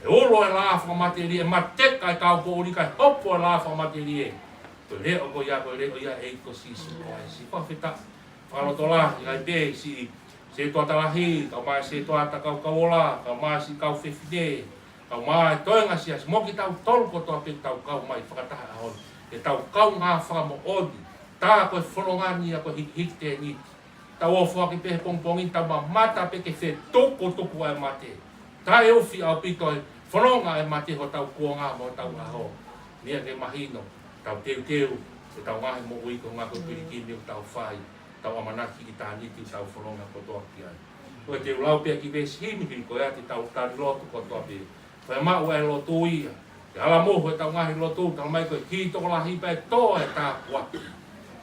ʻE ulo e laʻā fakamatelie, ʻe mateka e kau poʻuli kae hopo e laʻā fakamatelie. Ko e leʻo ko ia, ko e leʻo ia ʻo e ʻEiki ko Sīsū Kalaisi. Fakafetaʻi, fakalotolahi ai pē siʻi Sētuata Lahi, kae ʻumaʻā e Sētuata Kaukauola, kae ʻumaʻā siʻi kau fefine, kae ʻumaʻā e toenga siasi, mo kitautolu kotoa pē ʻoku tau kau mai fakataha he ʻaho ni. Ke tau kaungā fakamoʻoni, tā ko e fononga ni ia ko e hikihiki tēniti. Tau ō foki pē he pongipongi, tau mamata pē ki he fetukutuku ʻa e mate. Taʻeufi ʻaupito e fononga ʻa e mate hotau kuonga mo hotau ʻaho. Meʻa ke mahino, tau teuteu ʻetau ngaahi moʻui ko e ngaahi pilikimi ʻoku tau fai. Tau ʻamanaki ʻitāniti ʻoku tau fononga kotoa ki ai. Ko e te u lau pē ʻa e kiʻi veesi himi himi ko ia te tau tali lotu kotoa pē. Fai maʻu ʻa e lotu ia. Ke ala mohu ʻetau ngaahi lotu, tala mai ko e kiʻi tokolahi pē ʻe tō e tāpuaki.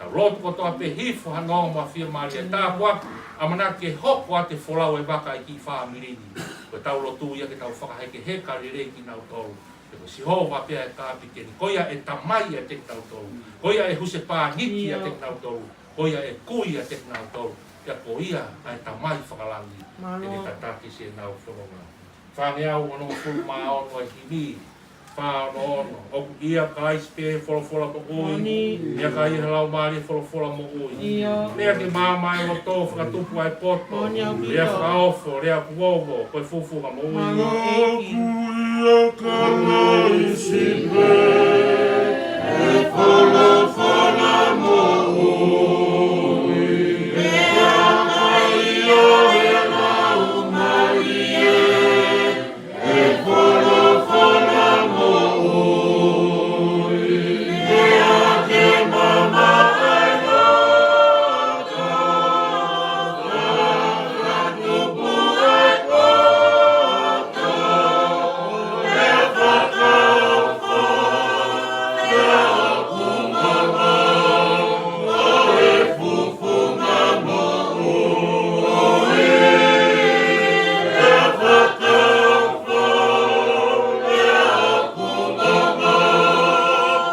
Tau lotu kotoa pē, hifo hano ongo mo e fiemālie, tāpuaki, ʻamanaki ke hoko atu e folau e vaka ʻi he kiʻi fāmili ni. Ko ʻetau lotu ia ke tau fakahekeheka lelei kinautolu. He ko Sihova pē ʻa e kapiteni, ko ia e tamai ʻiate kinautolu. Ko ia e husepāniti ʻiate kinautolu. Ko ia e kui ʻiate kinautolu. Pea ko ia ʻa e Tamai Fakalangi. Mālō. Ke ne tataki siʻenau fononga. Fāngeau onongofulu mā ono ʻa e himi. Fā ono ono. ʻOku ʻia Kalaisi pē folofola moʻui. Moʻoni. ʻIa ka ʻi ai ha laumālie folofola moʻui. ʻIo. Lea ke maama e loto, fakatupu ʻa e poto. Moʻoni ʻaupito. Lea fakaofo, lea kuo vo, ko e fufunga moʻui. Mālō ʻEiki. ʻOku ʻia Kalaisi pē e folofola moʻui. ʻIa ka ʻi ai ha laumālie e folofola moʻui, ʻia ke maama e loto, fakatupu e poto, ʻe fakaofo, ʻe ʻoku maama,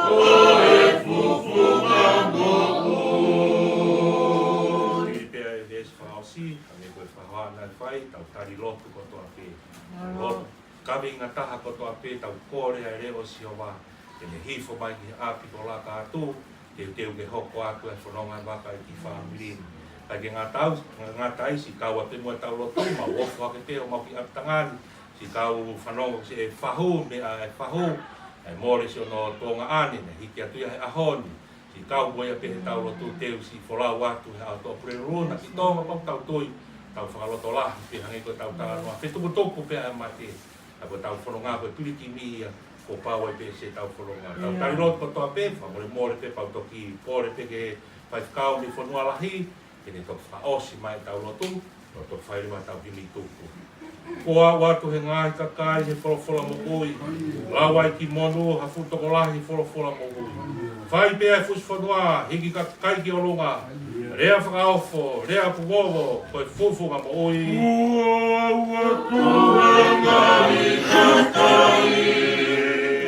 ʻo e fufunga moʻui. Pea e veesi fakaʻosi, hangē ko e fakahoa naʻe fai, tau tali lotu kotoa pē. Lotu. Kaveinga taha kotoa pē, tau kole ʻa e leʻo ʻo Sihova, ke ne hifo mai ki he ʻapi ko Laka Atu, teuteu ke hoko atu e fononga vaka ʻi he kiʻi fāmili ni. Kae ʻikai ke ngata ai, ngata ai, siʻi kau atu pē mo ʻetau lotu, mau ofo hake pē homau kiʻi ʻapitanga ni, siʻi kau fanongo ki he fahu, meʻa e fahu, ʻa e mole siʻono tuongaʻane, naʻe hiki atu ia he ʻaho ni. Siʻi kau mo ia pē heʻetau lotu, teu siʻi folau atu he ʻaho Tuʻapulelulu na ki Tonga, pea tau tui, tau fakalotolahi pē hangē ko ʻetau talanoa, fetukutuku pē ʻa e mate, ʻa ko ʻetau fononga ko e pilikimi ia, kuo pau ai pē siʻetau fononga. Tau tali lotu kotoa pē, fakamolemole pē pea u toki pole pē ki he faifekau mei Fonualahi, ke ne toki fakaʻosi mai ʻetau lotu, ʻo toki fai leva ʻetau himi tuku. Kuo aʻu atu he ngaahi kakai he folofola moʻui. Lau ai ki Monu ha fuʻu tokolahi he folofola moʻui. Fai pē ʻa e fusi fonua, hiki kakai ki ʻolunga. Lea fakaofo, lea puvovo, ko e fufunga moʻui. Kuo aʻu atu he ngaahi kakai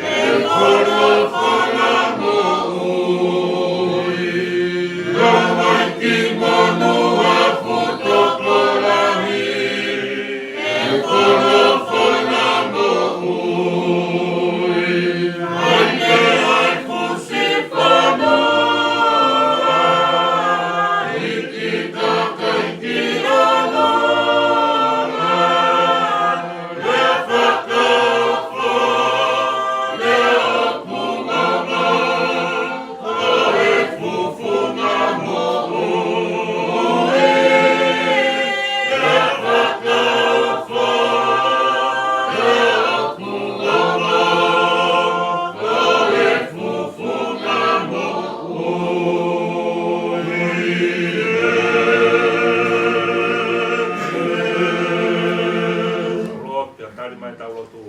he folofola moʻui. Lau ai ki Monu ha fuʻu tokolahi he folofola moʻui. Fai pē ʻa e fusi fonua, hiki kakai ki ʻolunga. Lea fakaofo, lea ʻoku maama, ʻo e fufunga moʻui. Lea fakaofo, lea ʻoku maama, ʻo e fufunga moʻui. Lord, pea tali mai ʻetau lotu.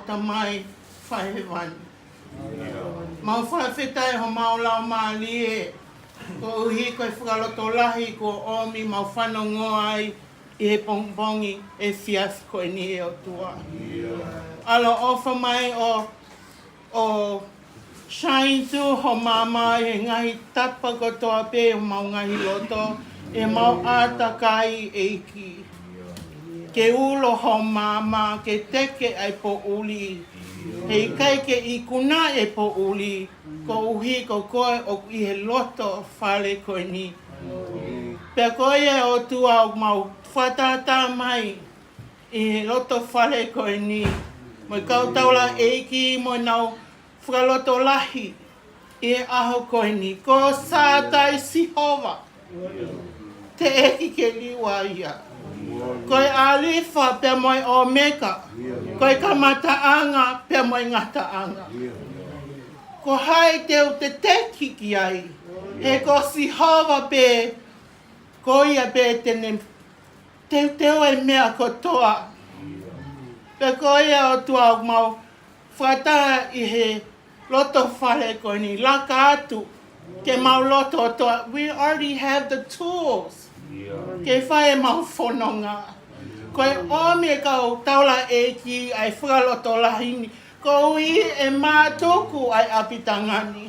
Tamai Fakahēvani. Mau fakafetaʻi homau laumālie, koeʻuhi ko e fakalotolahi kuo ʻomi mau fanongoa ai ʻi he pongipongi efiafi ko eni ʻe ʻOtua. ʻAloʻofa mai ʻo, ʻo shine through ho maama ʻi he ngaahi tapa kotoa pē ʻo mau ngaahi loto, ʻi he mau ʻātakai ʻEiki. Ke ulo ho maama, ke teke ʻa e poʻuli. Heʻikai ke ikuna e poʻuli, koeʻuhi ko koe ʻoku ʻi he loto fale ko eni. Pea ko ia ʻOtua ʻoku mau fakatātā mai ʻi he loto fale ko eni, mo e kau taulaʻeiki, mo ʻenau fakalotolahi ʻi he ʻaho ko eni. Ko Sātai Sihova, teʻeki ke liliu ia. Ko e ʻAlifa pea mo e ʻOmeka, ko e kamataʻanga pea mo e ngataʻanga. Ko hai te u teteki ki ai? He ko Sihova pē, ko ia pē te ne teuteu e meʻa kotoa. Pea ko ia ʻOtua ʻoku mau fakataha ʻi he loto fale ko eni, laka atu ke mau loto toʻa. We already have the tools ke fai ʻemau fononga. Ko e ʻomi e kau taulaʻeiki ʻa e fakalotolahi ni, koeʻuhi ʻe mātuku ʻa e ʻapitanga ni.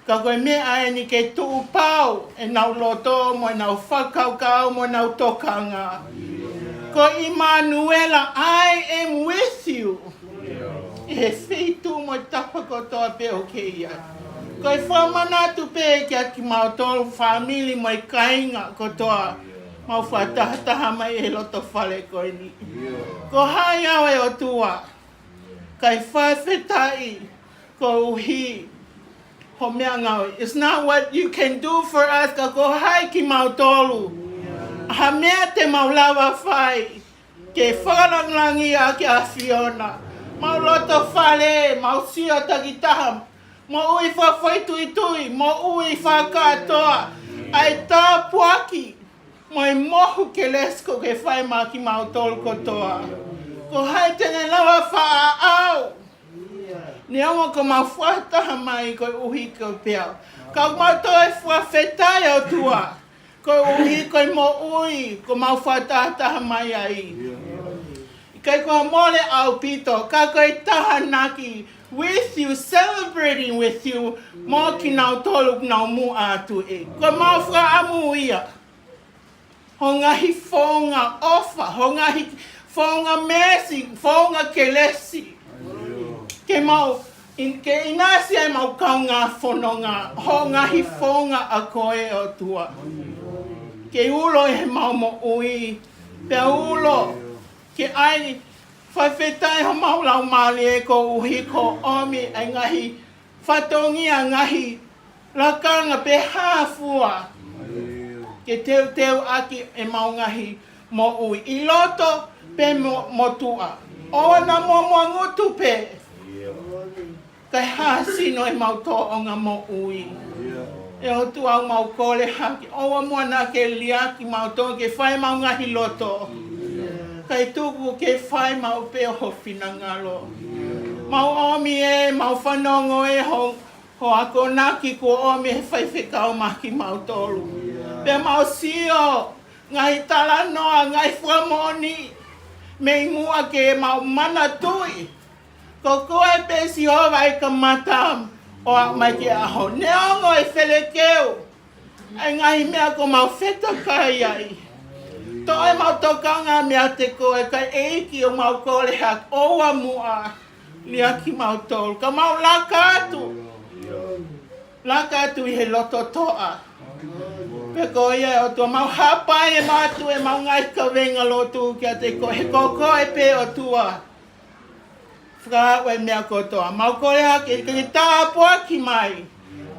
Ka ko e meʻa eni ke tuʻu pau ʻenau loto mo ʻenau fakakaukau mo ʻenau tokanga. Ko ʻImanuela, I am with you. ʻI he feituʻu mo e tapa kotoa pē ʻoku ke ʻi ai. Ko e fakamanatu pē kia kimautolu fāmili mo e kāinga kotoa mau fakatahataha mai ʻi he loto fale ko eni. Ko hai au ʻe ʻOtua, kae fakafetaʻi koeʻuhi ho meʻangāue. It's not what you can do for us, ka ko hai kimautolu. Ha meʻa te mau lava fai ke fakalāngilangiʻi ʻa e ʻAfiona. Mau loto fale, mau sio takitaha, moʻui fakafoʻituitui, moʻui fakakātoa, ʻa e tāpuaki mo e mohu kelesi ʻoku ke fai maʻa kimautolu kotoa. Ko hai te ne lava faʻa ʻau? Neongo ko mau fakataha mai koeʻuhi ko e peau, ka mau toe fakafetaʻi ʻOtua koeʻuhi ko e moʻui ʻoku mau fakatahataha mai ai. ʻIkai ko ha mole ʻaupito, ka ko e tānaki with you, celebrating with you, mo kinautolu ʻoku nau muʻa atu ē. Ko mau fakaʻamu ia. Ho ngaahi founga ʻofa, ho ngaahi founga meesi, founga kelesi. Ke mau, in, ke ʻinasi ai ʻemau kaungā fononga, ho ngaahi founga ʻa koe ʻOtua. Ke ulo ʻi heʻemau moʻui, pea ulo ke ʻai fakafetaʻi homau laumālie koeʻuhi ko e ʻomi ʻa e ngaahi fatongia, ngaahi lakanga pe hā fua ke teuteu ʻaki ʻemau ngaahi moʻui ʻi loto pe mo, motuʻa. ʻOua naʻa muʻomuʻa ngutu pē, kae hā sino ʻemau tōʻonga moʻui. ʻE ʻOtua, ʻoku mau kole hake, ʻoua muʻa naʻa ke liʻaki kimautolu ke fai ʻemau ngaahi loto, kae tuku ke fai maʻu pē ho finangalo. Mau ʻomi ē, mau fanongo ē ho, ho akonaki kuo ʻomi ʻe he faifekau maʻa kimautolu. Pea mau sio ngaahi talanoa, ngaahi fakamoʻoni mei muʻa ke mau manatuʻi ko koe pē Sihova ʻa e kamata ʻo aʻu mai ki he ʻaho. Neongo e felekeu ʻa e ngaahi meʻa ʻoku mau fetakai ai, toʻo ʻemau tokanga meiate koe, kae ʻEiki ʻoku mau kole hake, ʻoua muʻa liʻaki kimautolu, ka mau laka atu, laka atu ʻi he loto toʻa. Pea ko ia ʻOtua, mau hapai ʻemau atu ʻemau ngaahi kavenga lotu kiate koe, he ko koe pē ʻOtua fakaaʻu e meʻa kotoa. Mau kole hake ke ke tāpuaki mai.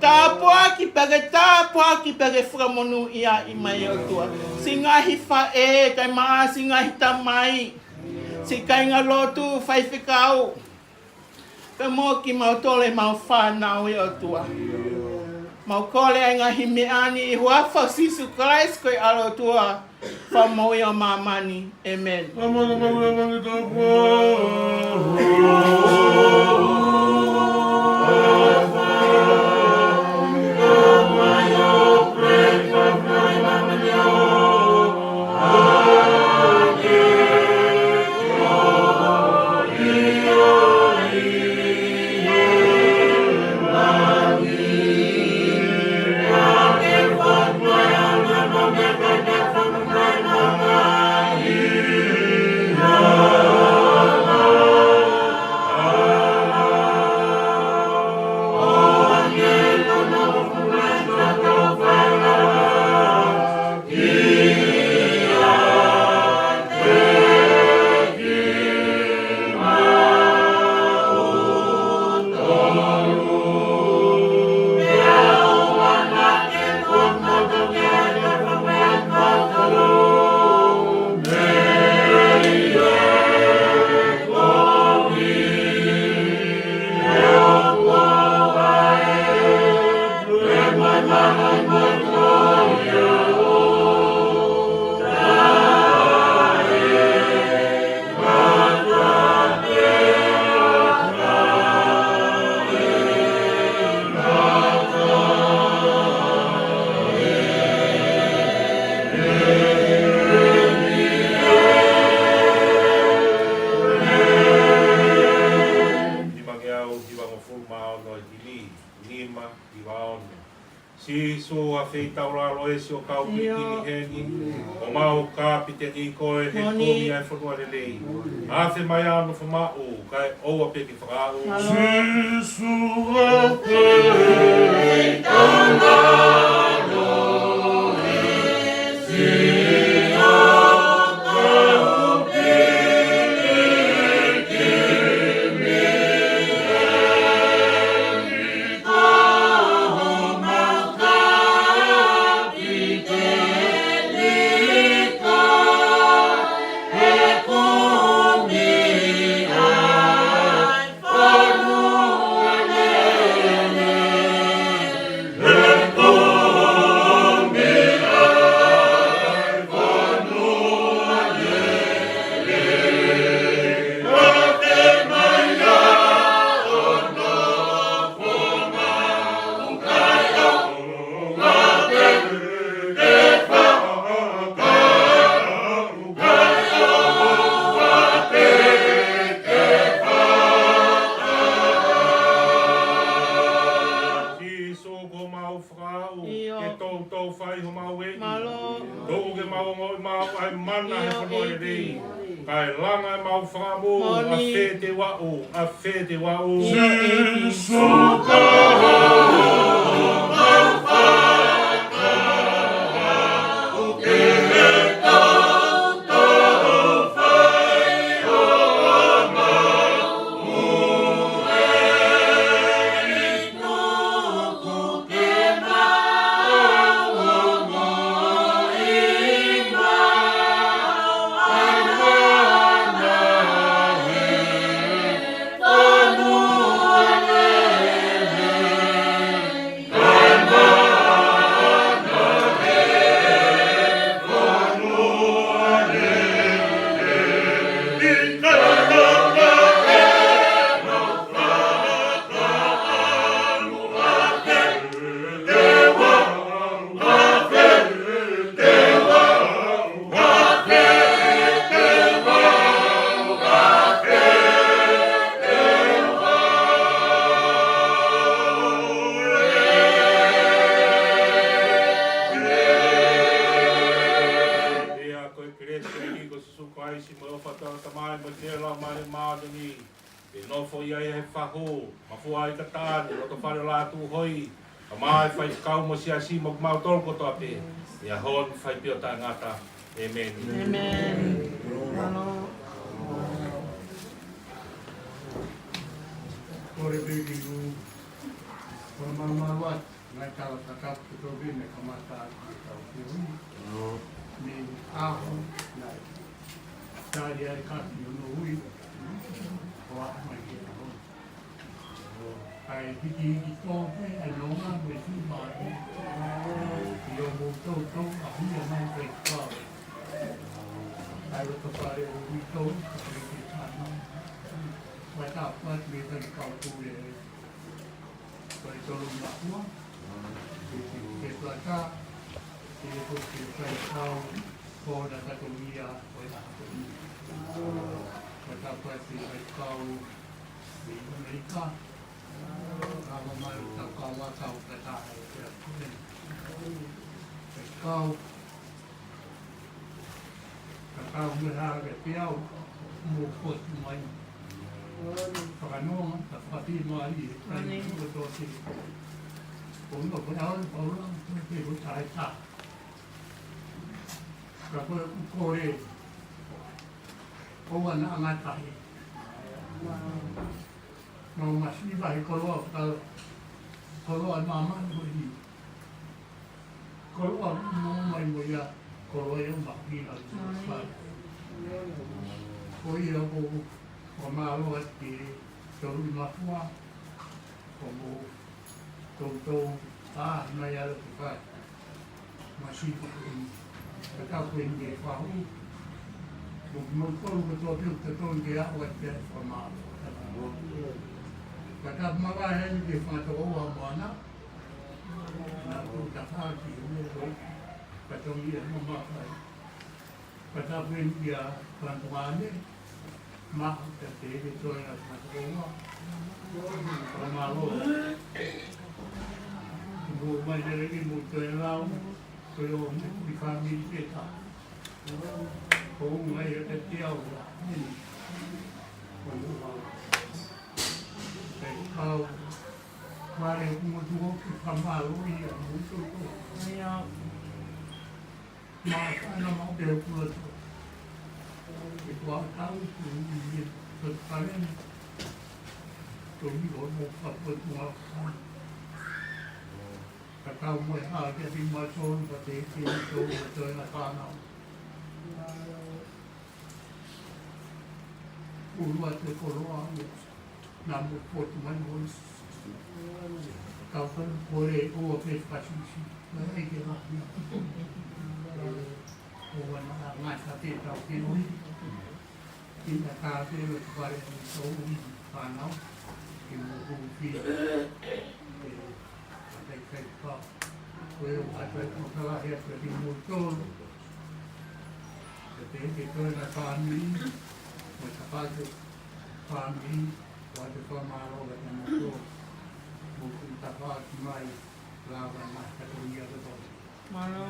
Tāpuaki pea ke tāpuaki pea ke fakamonūʻia mai ʻOtua. Siʻi ngaahi faʻē, kae ʻumaʻā siʻi ngaahi tamai, siʻi kāinga lotu, faifekau, pea mo kimautolu ʻemau fānau ʻe ʻOtua. Mau kole ʻa e ngaahi meʻa ni ʻi he huafa ʻo Sīsū Kalaisi ko e ʻAlo ʻo e ʻOtua. Fakamoʻui ʻo māmani. ʻĒmeni. Nimangeau hivangofulu mā ono e hili, nima hiva ono. Sīsū, ʻa e feitaulalo ʻesi ʻo e kau pilikimi heni, ʻoku mau kapiteni koe he kumi ʻa e fonua lelei. Afe mai ʻa hoʻo nofo maʻu, kae ʻoua pē ke fakaaʻu. Sīsū, ʻa e feitaulalo ʻesi ʻo e kau pilikimi heni, Sīsū, ʻoku mau fakaaʻu ke toutou fai homau ʻEiki. Mālō. Tuku ke mau ongoʻi maʻu ʻa e mana he fonua lelei. Kae langa ʻemau fakamoʻui. ʻAfete vau, ʻafete vau. Sīsū, ko homau fakaaʻu ke toutou fai homau ʻEiki. Pea ko e kelesi ʻa e ʻEiki ko Sīsū Kalaisi mo e ʻofa ʻa e ʻOtua ko e Tamai mo e feohi ʻa e Laumālie Māʻoniʻoni, ke nofo ia ʻi he fahu, mafua ʻi he taʻane, loto fale ʻo e lātū hoi, kae ʻumaʻā e faifekau mo e siasi mo kimautolu kotoa pē, ʻi he ʻaho ni ʻo fai pē ʻo taʻengata. ʻĒmeni. ʻĒmeni. Mālō. Kole pē ke u, kole mālō atu. Ngaahi tala takapu kotoa pē naʻe kamata ʻaki ʻetau feohi. Mei he ʻaho naʻe tali ai e kakai ʻo e ui, ʻo aʻu mai ki he ʻaho ni. Kae hikihiki tō pē ʻa e nonga mo e tuʻu mai. ʻI hoʻomou toutou ʻaʻahi mai pē kau. ʻa e loto fale ʻo e uitou, ʻa e fānau. Fakatapu atu ki he Faifekau Pule, ko e Tolunga Fua, ki he, ki he Tuatā, ki he, ki he Faifekau, ko e Fatongia ʻo e Lahakonia. Fakatapu atu ki he Faifekau ʻi ʻAmelika, ʻa e mamalu tau kau ʻa kau kata e Faifekau. Ka tau mea hake te au, mo fotu mai. Fakanonga, ka fakapima ai, e kai mo toki. Ko no ko au, Paula, ko te ko tae ta. Ka ko e kore, ko ana angatahi. Mau masiva he koloa, ka koloa māmani ko eni. Koloa mo mai mo ia, koloa ia ma ki na fai. Ko ia ko, ko mālō atu ki he Tolunga Fua, ko mo toutou, ʻa, mai ala ki fai. Masiva ko eni. Ka tau ko eni ke fahu. Mo, mo kolu ko tō teu te tonu ke aʻu atu ki he fakamālō. Ka tau mavahe eni ke fakatō ua moana. Na ku ta fa ki he mo ko. Ka tō ia mo mavahe. Ka tau ko eni kia Fatongia. Maʻu ka te ke toe atu ma te koa. Fakamālō. Mo mai lele ki mo toe lau. Ko e ʻo me ki fāmili pē ka. Ko unga ia ka te au la. Ko unga. Pea kau. Vale mo tuo ki fakamālō ia mo tuo. Ia. Māfana maʻu pē ʻoku loto. Ke kua tau, ke ui e Tokipaleni. Ko i o mo ka po tu a ka. Ka tau mo e hā ke ti ma tō, ka te ke tō, ka tō e na fānau. Ulu atu e koloa ia. Na mo fotu mai mo. Kau ka kore o a pe pasisi. Mai ai ke la. O a na ngai sa te tau ke ui. Ina ka te lo tu pare ni so ui. Fānau. Ke mo ui. Kai kai ka. Ko e ʻoku ʻai ko e ʻoku kalahi atu ki mo tolu. Ko te ke toe na fāmili, mo e tapake fāmili, ʻoku ʻai ke fakamālō ki mo tolu. Mo ku tafaʻaki mai, lava na ka tō ia ko tolu. Mālō.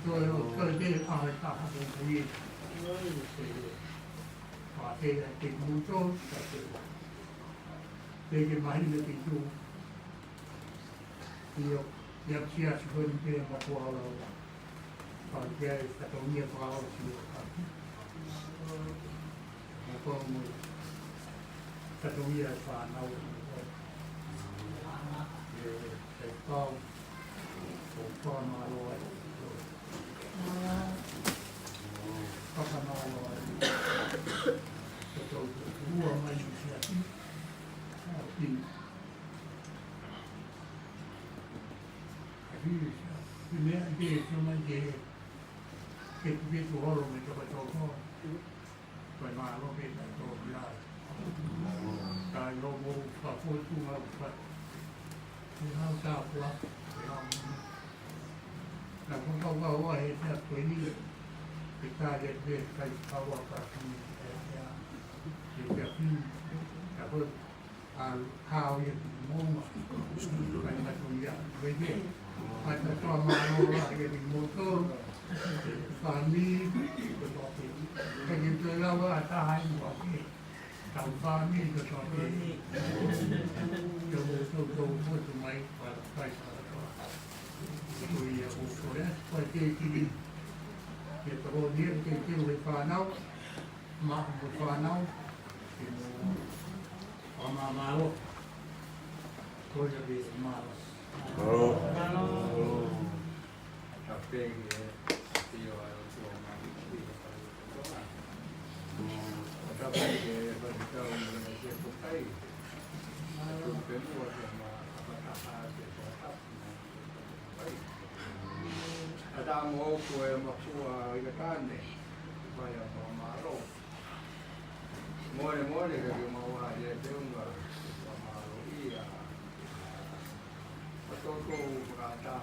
Ko e ʻoku toe te ʻaho e taha ko e ia. Pea te ʻai ke mo tolu, ka te. Te ke mahina ke tū. ʻIo, ia siasi ko eni pē ma kua lau. Pau kia e Fatongia pau si o ka. Ma kua mo Fatongia e fānau. E, e pau. ʻO fakamālō ai. Fakamālō ai. Ko tau ua mai siasi. ʻA pini. He meʻa ke sio mai ke, ke puke tu holo me toko toko. Ko e mālō ke ta tō ki ai. Ka ʻi lo mo fa fo tu ma fa. Ke hau ta kua, ke hau. Na ko ka ua ua he ta ko ni. Ke ta ke te kai ka ua ka ki. Ke te ki. Ka ko ʻAlu, hao ia ki Moʻunga. Kai Fatongia, weke. Kai Fatongia mālō lahi ia ki mo tolu. Fāmili, ko tō pē. Kai ke toe lau ʻa taha i mo ake. Tau fāmili ko tō pē. Ia mo tō tō fotu mai, pala kai Fatongia. Ko ia ko ko e, ko e ke kili. Ke tō ni, ke ke ue fānau. Ma mo fānau. Ke mo Fakamālō. Ko ia ke mālō. Mālō. Mālō. Tapu ki he ʻafio ʻa e ʻOtua mai ki he ʻOtua. Tapu ki he Faifekau mo e Sekotai. Tapu ki he ʻOtua ke ma fakataha ke fakatapu. ʻA ta mo ko e makua i ka tane. Vai a Mole, mole, ka ke mau ʻai e teunga, fakamālō ia. Ka toko fakata,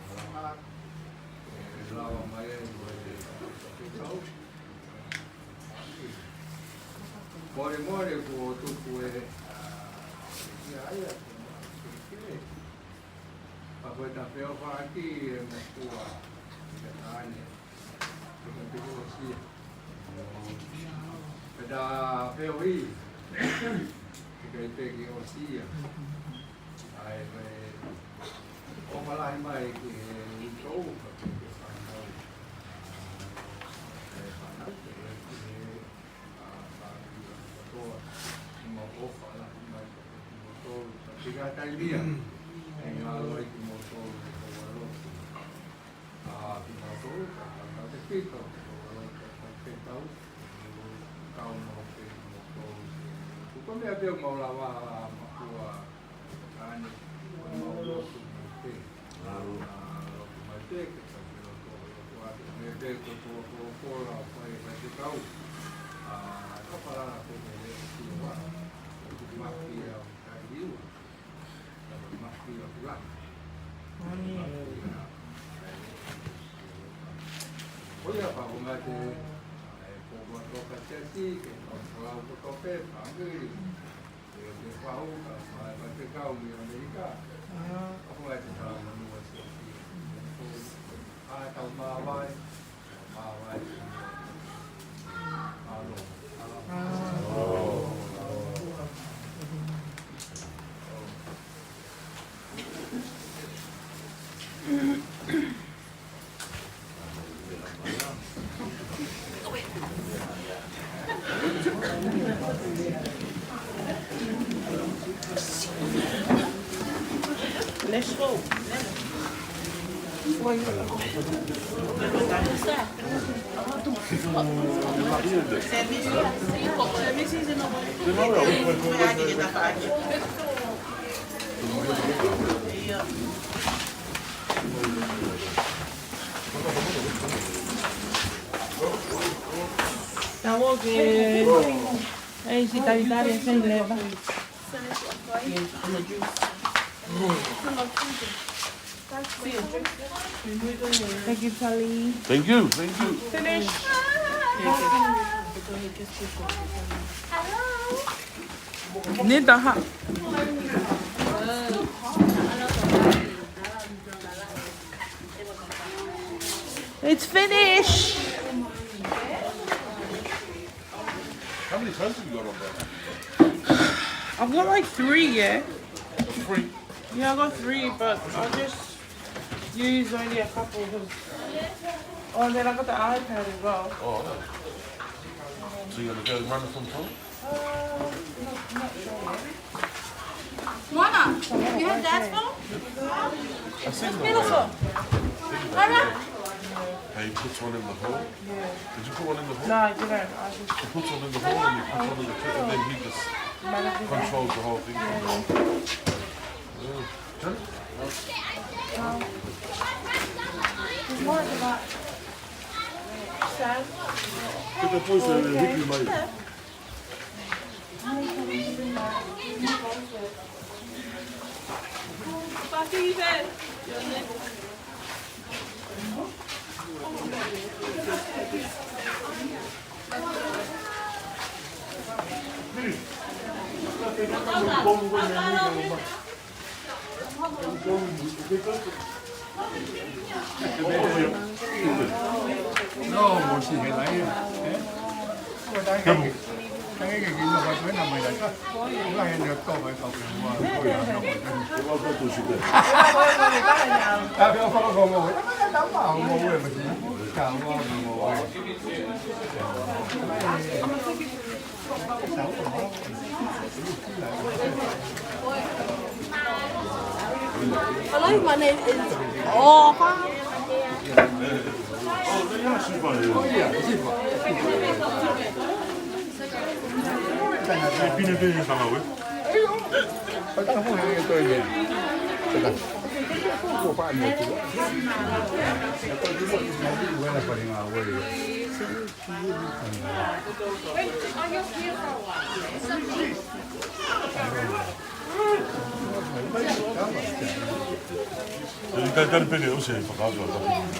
fakamālō. E lava mai ai, mo e, ke kau. Mole, mole, kuo tuku e, ʻa, ia, ia, ke mau, ke, ke. Pea ko e ta feʻofaʻaki e makua, ʻi he taʻane. Ko e ta feʻofaʻaki. Ko e ta feʻofaʻaki. Ko e ta feʻofaʻaki. ʻAi, ko e ʻofa lahi mai ki he ʻi tou, ko e ke fānau. Ko e fānau, ko e ke, ʻa, fānau, ko e kotoa, mau ʻofa lahi mai, ko e kimoutolu, ka tika taimia, e ngalo ai kimoutolu, ko e walo. ʻA, kimoutolu, ka, ka, ka te fika, ko e walo, ka, ka te tau, kau mau ke kimoutolu. Ko e meʻa pē ʻoku mau lava, ʻa, makua, Taʻane, ko e mau lotu mai pē. ʻA, lotu mai pē, ke tau ke lotu, lotu atu. Meʻa pē ko e polokola, ʻo fai, fai ke kau. ʻA, ka palala pē ke le, ki ua. Ko e maki ia, ʻo kai liua. Ka ko e maki ia, kula. Moni. Ko ia, pa ko ngate, ʻa, e pō kua toka tesi, ke kau kula ko tope, pa ngiri. Let's go. Tau ke, ei, si talitali, e sei leva. Thank you, Charlie. Thank you, thank you. Finish. Nita, ha. It's finished. How many times have you got on that? I've got, like, three, yeah. Three? Yeah, I got three, but I just use only a couple 'cause, oh, and then I got the iPad as well. Oh, all right. So you're gonna go run some time? Uh, not, not sure yet. Mona, you have dad's phone? I see. It's beautiful. Hurry up. Hey, you put one in the hole? Yeah. Did you put one in the hole? No, I didn't. I just... You put one in the hole and you put one in the pit, and then he just controls the whole thing. Yeah. Yeah. Johnny? Um, there's more at the back. Sam? Put the poison in the Ricky money. Hello, my name is Opa. Ele está tan peleoso, ele fakaʻapaʻapa.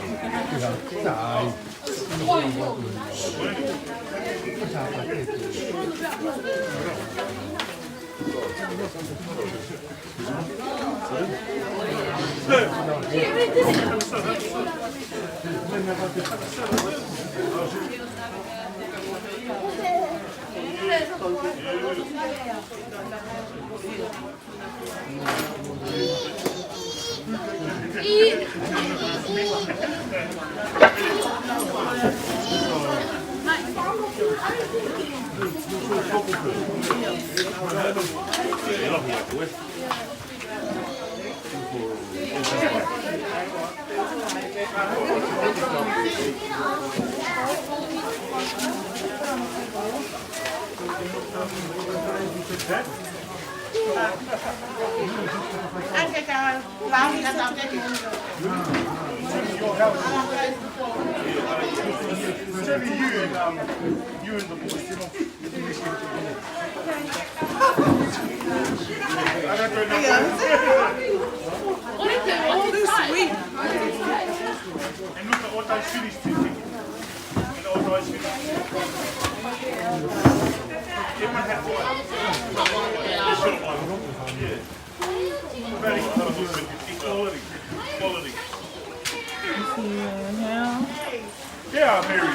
Yeah, Mary.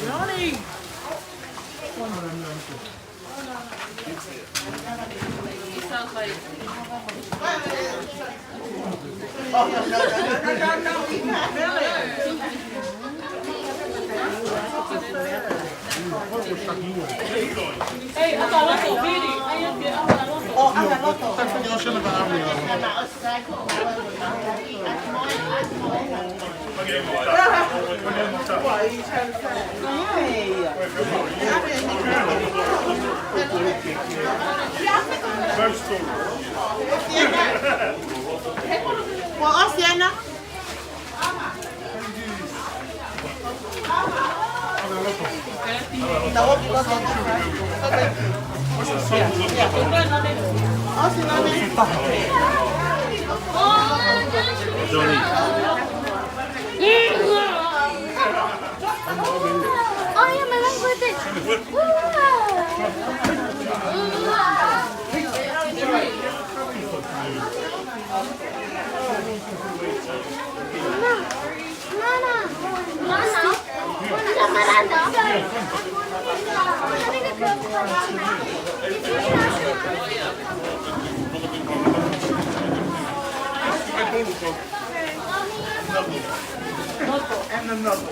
Ronnie. Well, Oceana. And another.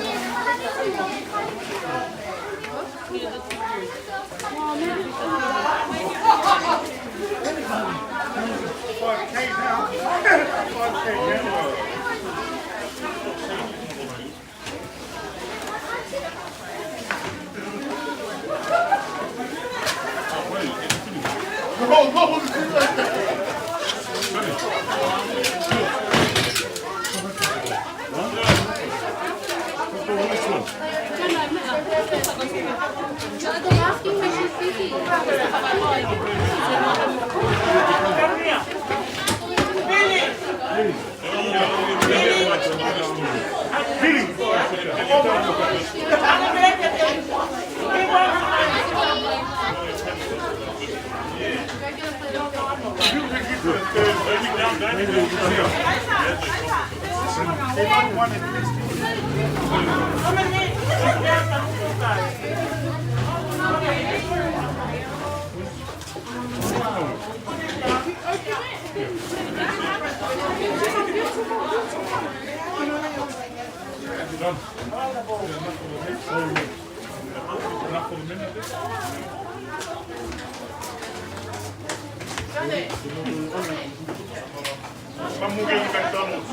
Mamuke i McDonald's.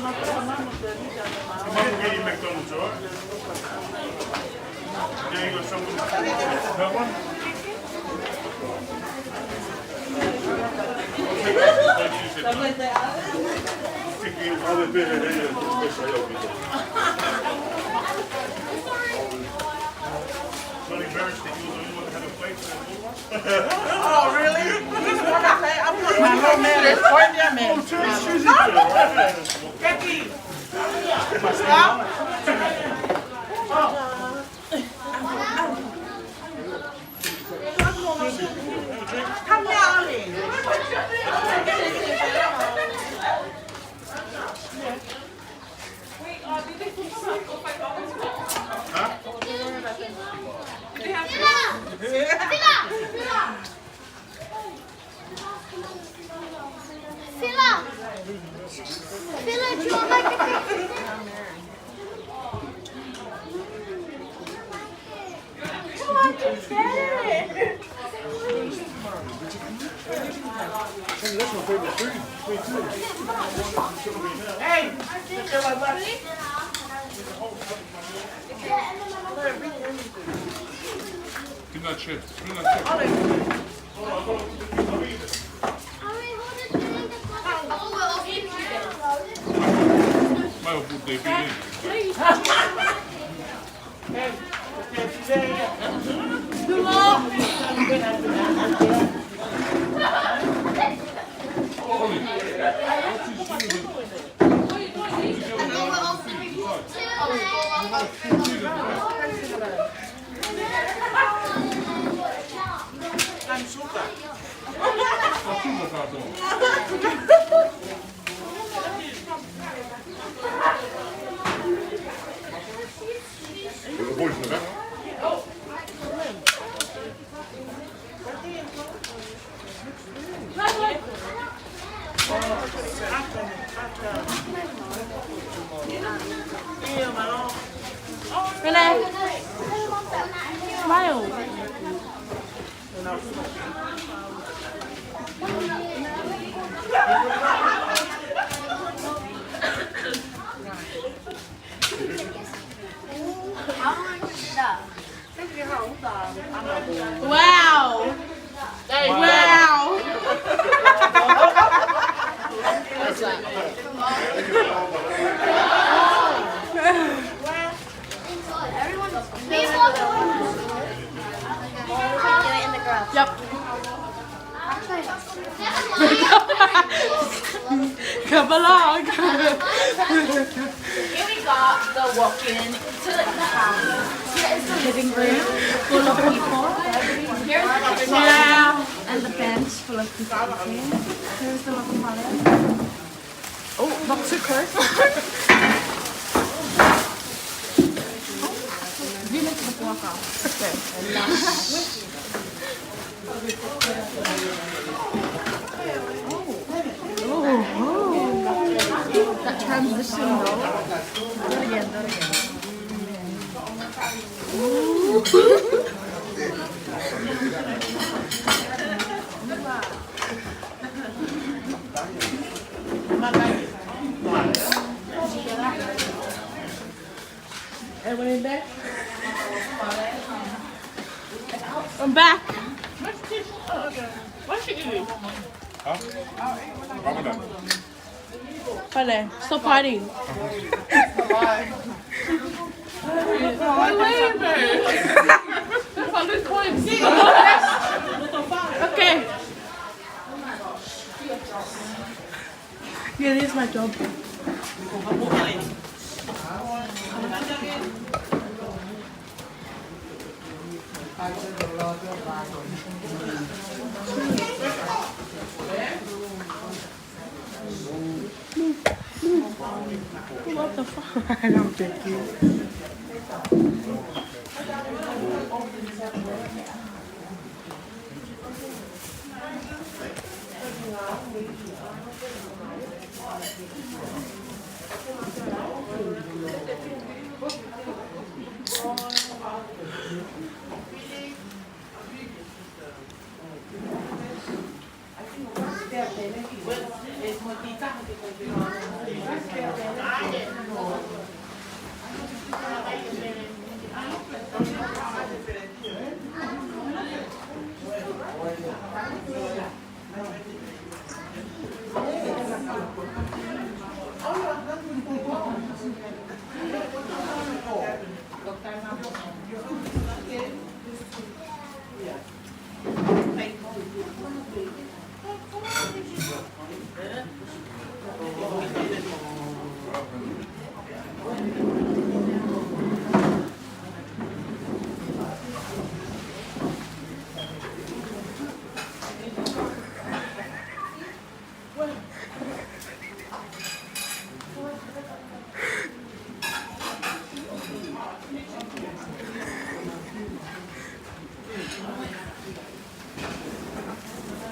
Mamuke i McDonald's, all right? There you go, someone. That one? Not embarrassed that you were the only one that had a plate for that little one? Oh, really? This one I say, I'm not. My little man is going there, man. Jackie. Stop. Come here, Ollie. Phila! Phila, do you like a picture? Come on, just get it. Hey, that's my favorite food. Me too. Hey, peanut chips. Peanut chips. Mai o pute pili. Pele. Smile. Wow. Wow. Yep. Come along. Here we got the walk-in to the house. Here is the living room full of people. Here's the kitchen. Yeah. And the bench full of people eating. Here's the locomotive. Oh, not too close. Village of Waka. Okay. Ooh, ooh. That transition, though. Do it again, do it again. Ooh. Everyone in there? I'm back. What's she eating? Huh? Ramadan. Pele, stop fighting. Why are you angry? If I lose points. Okay. Yeah, this is my job. What the fuck? I don't think you.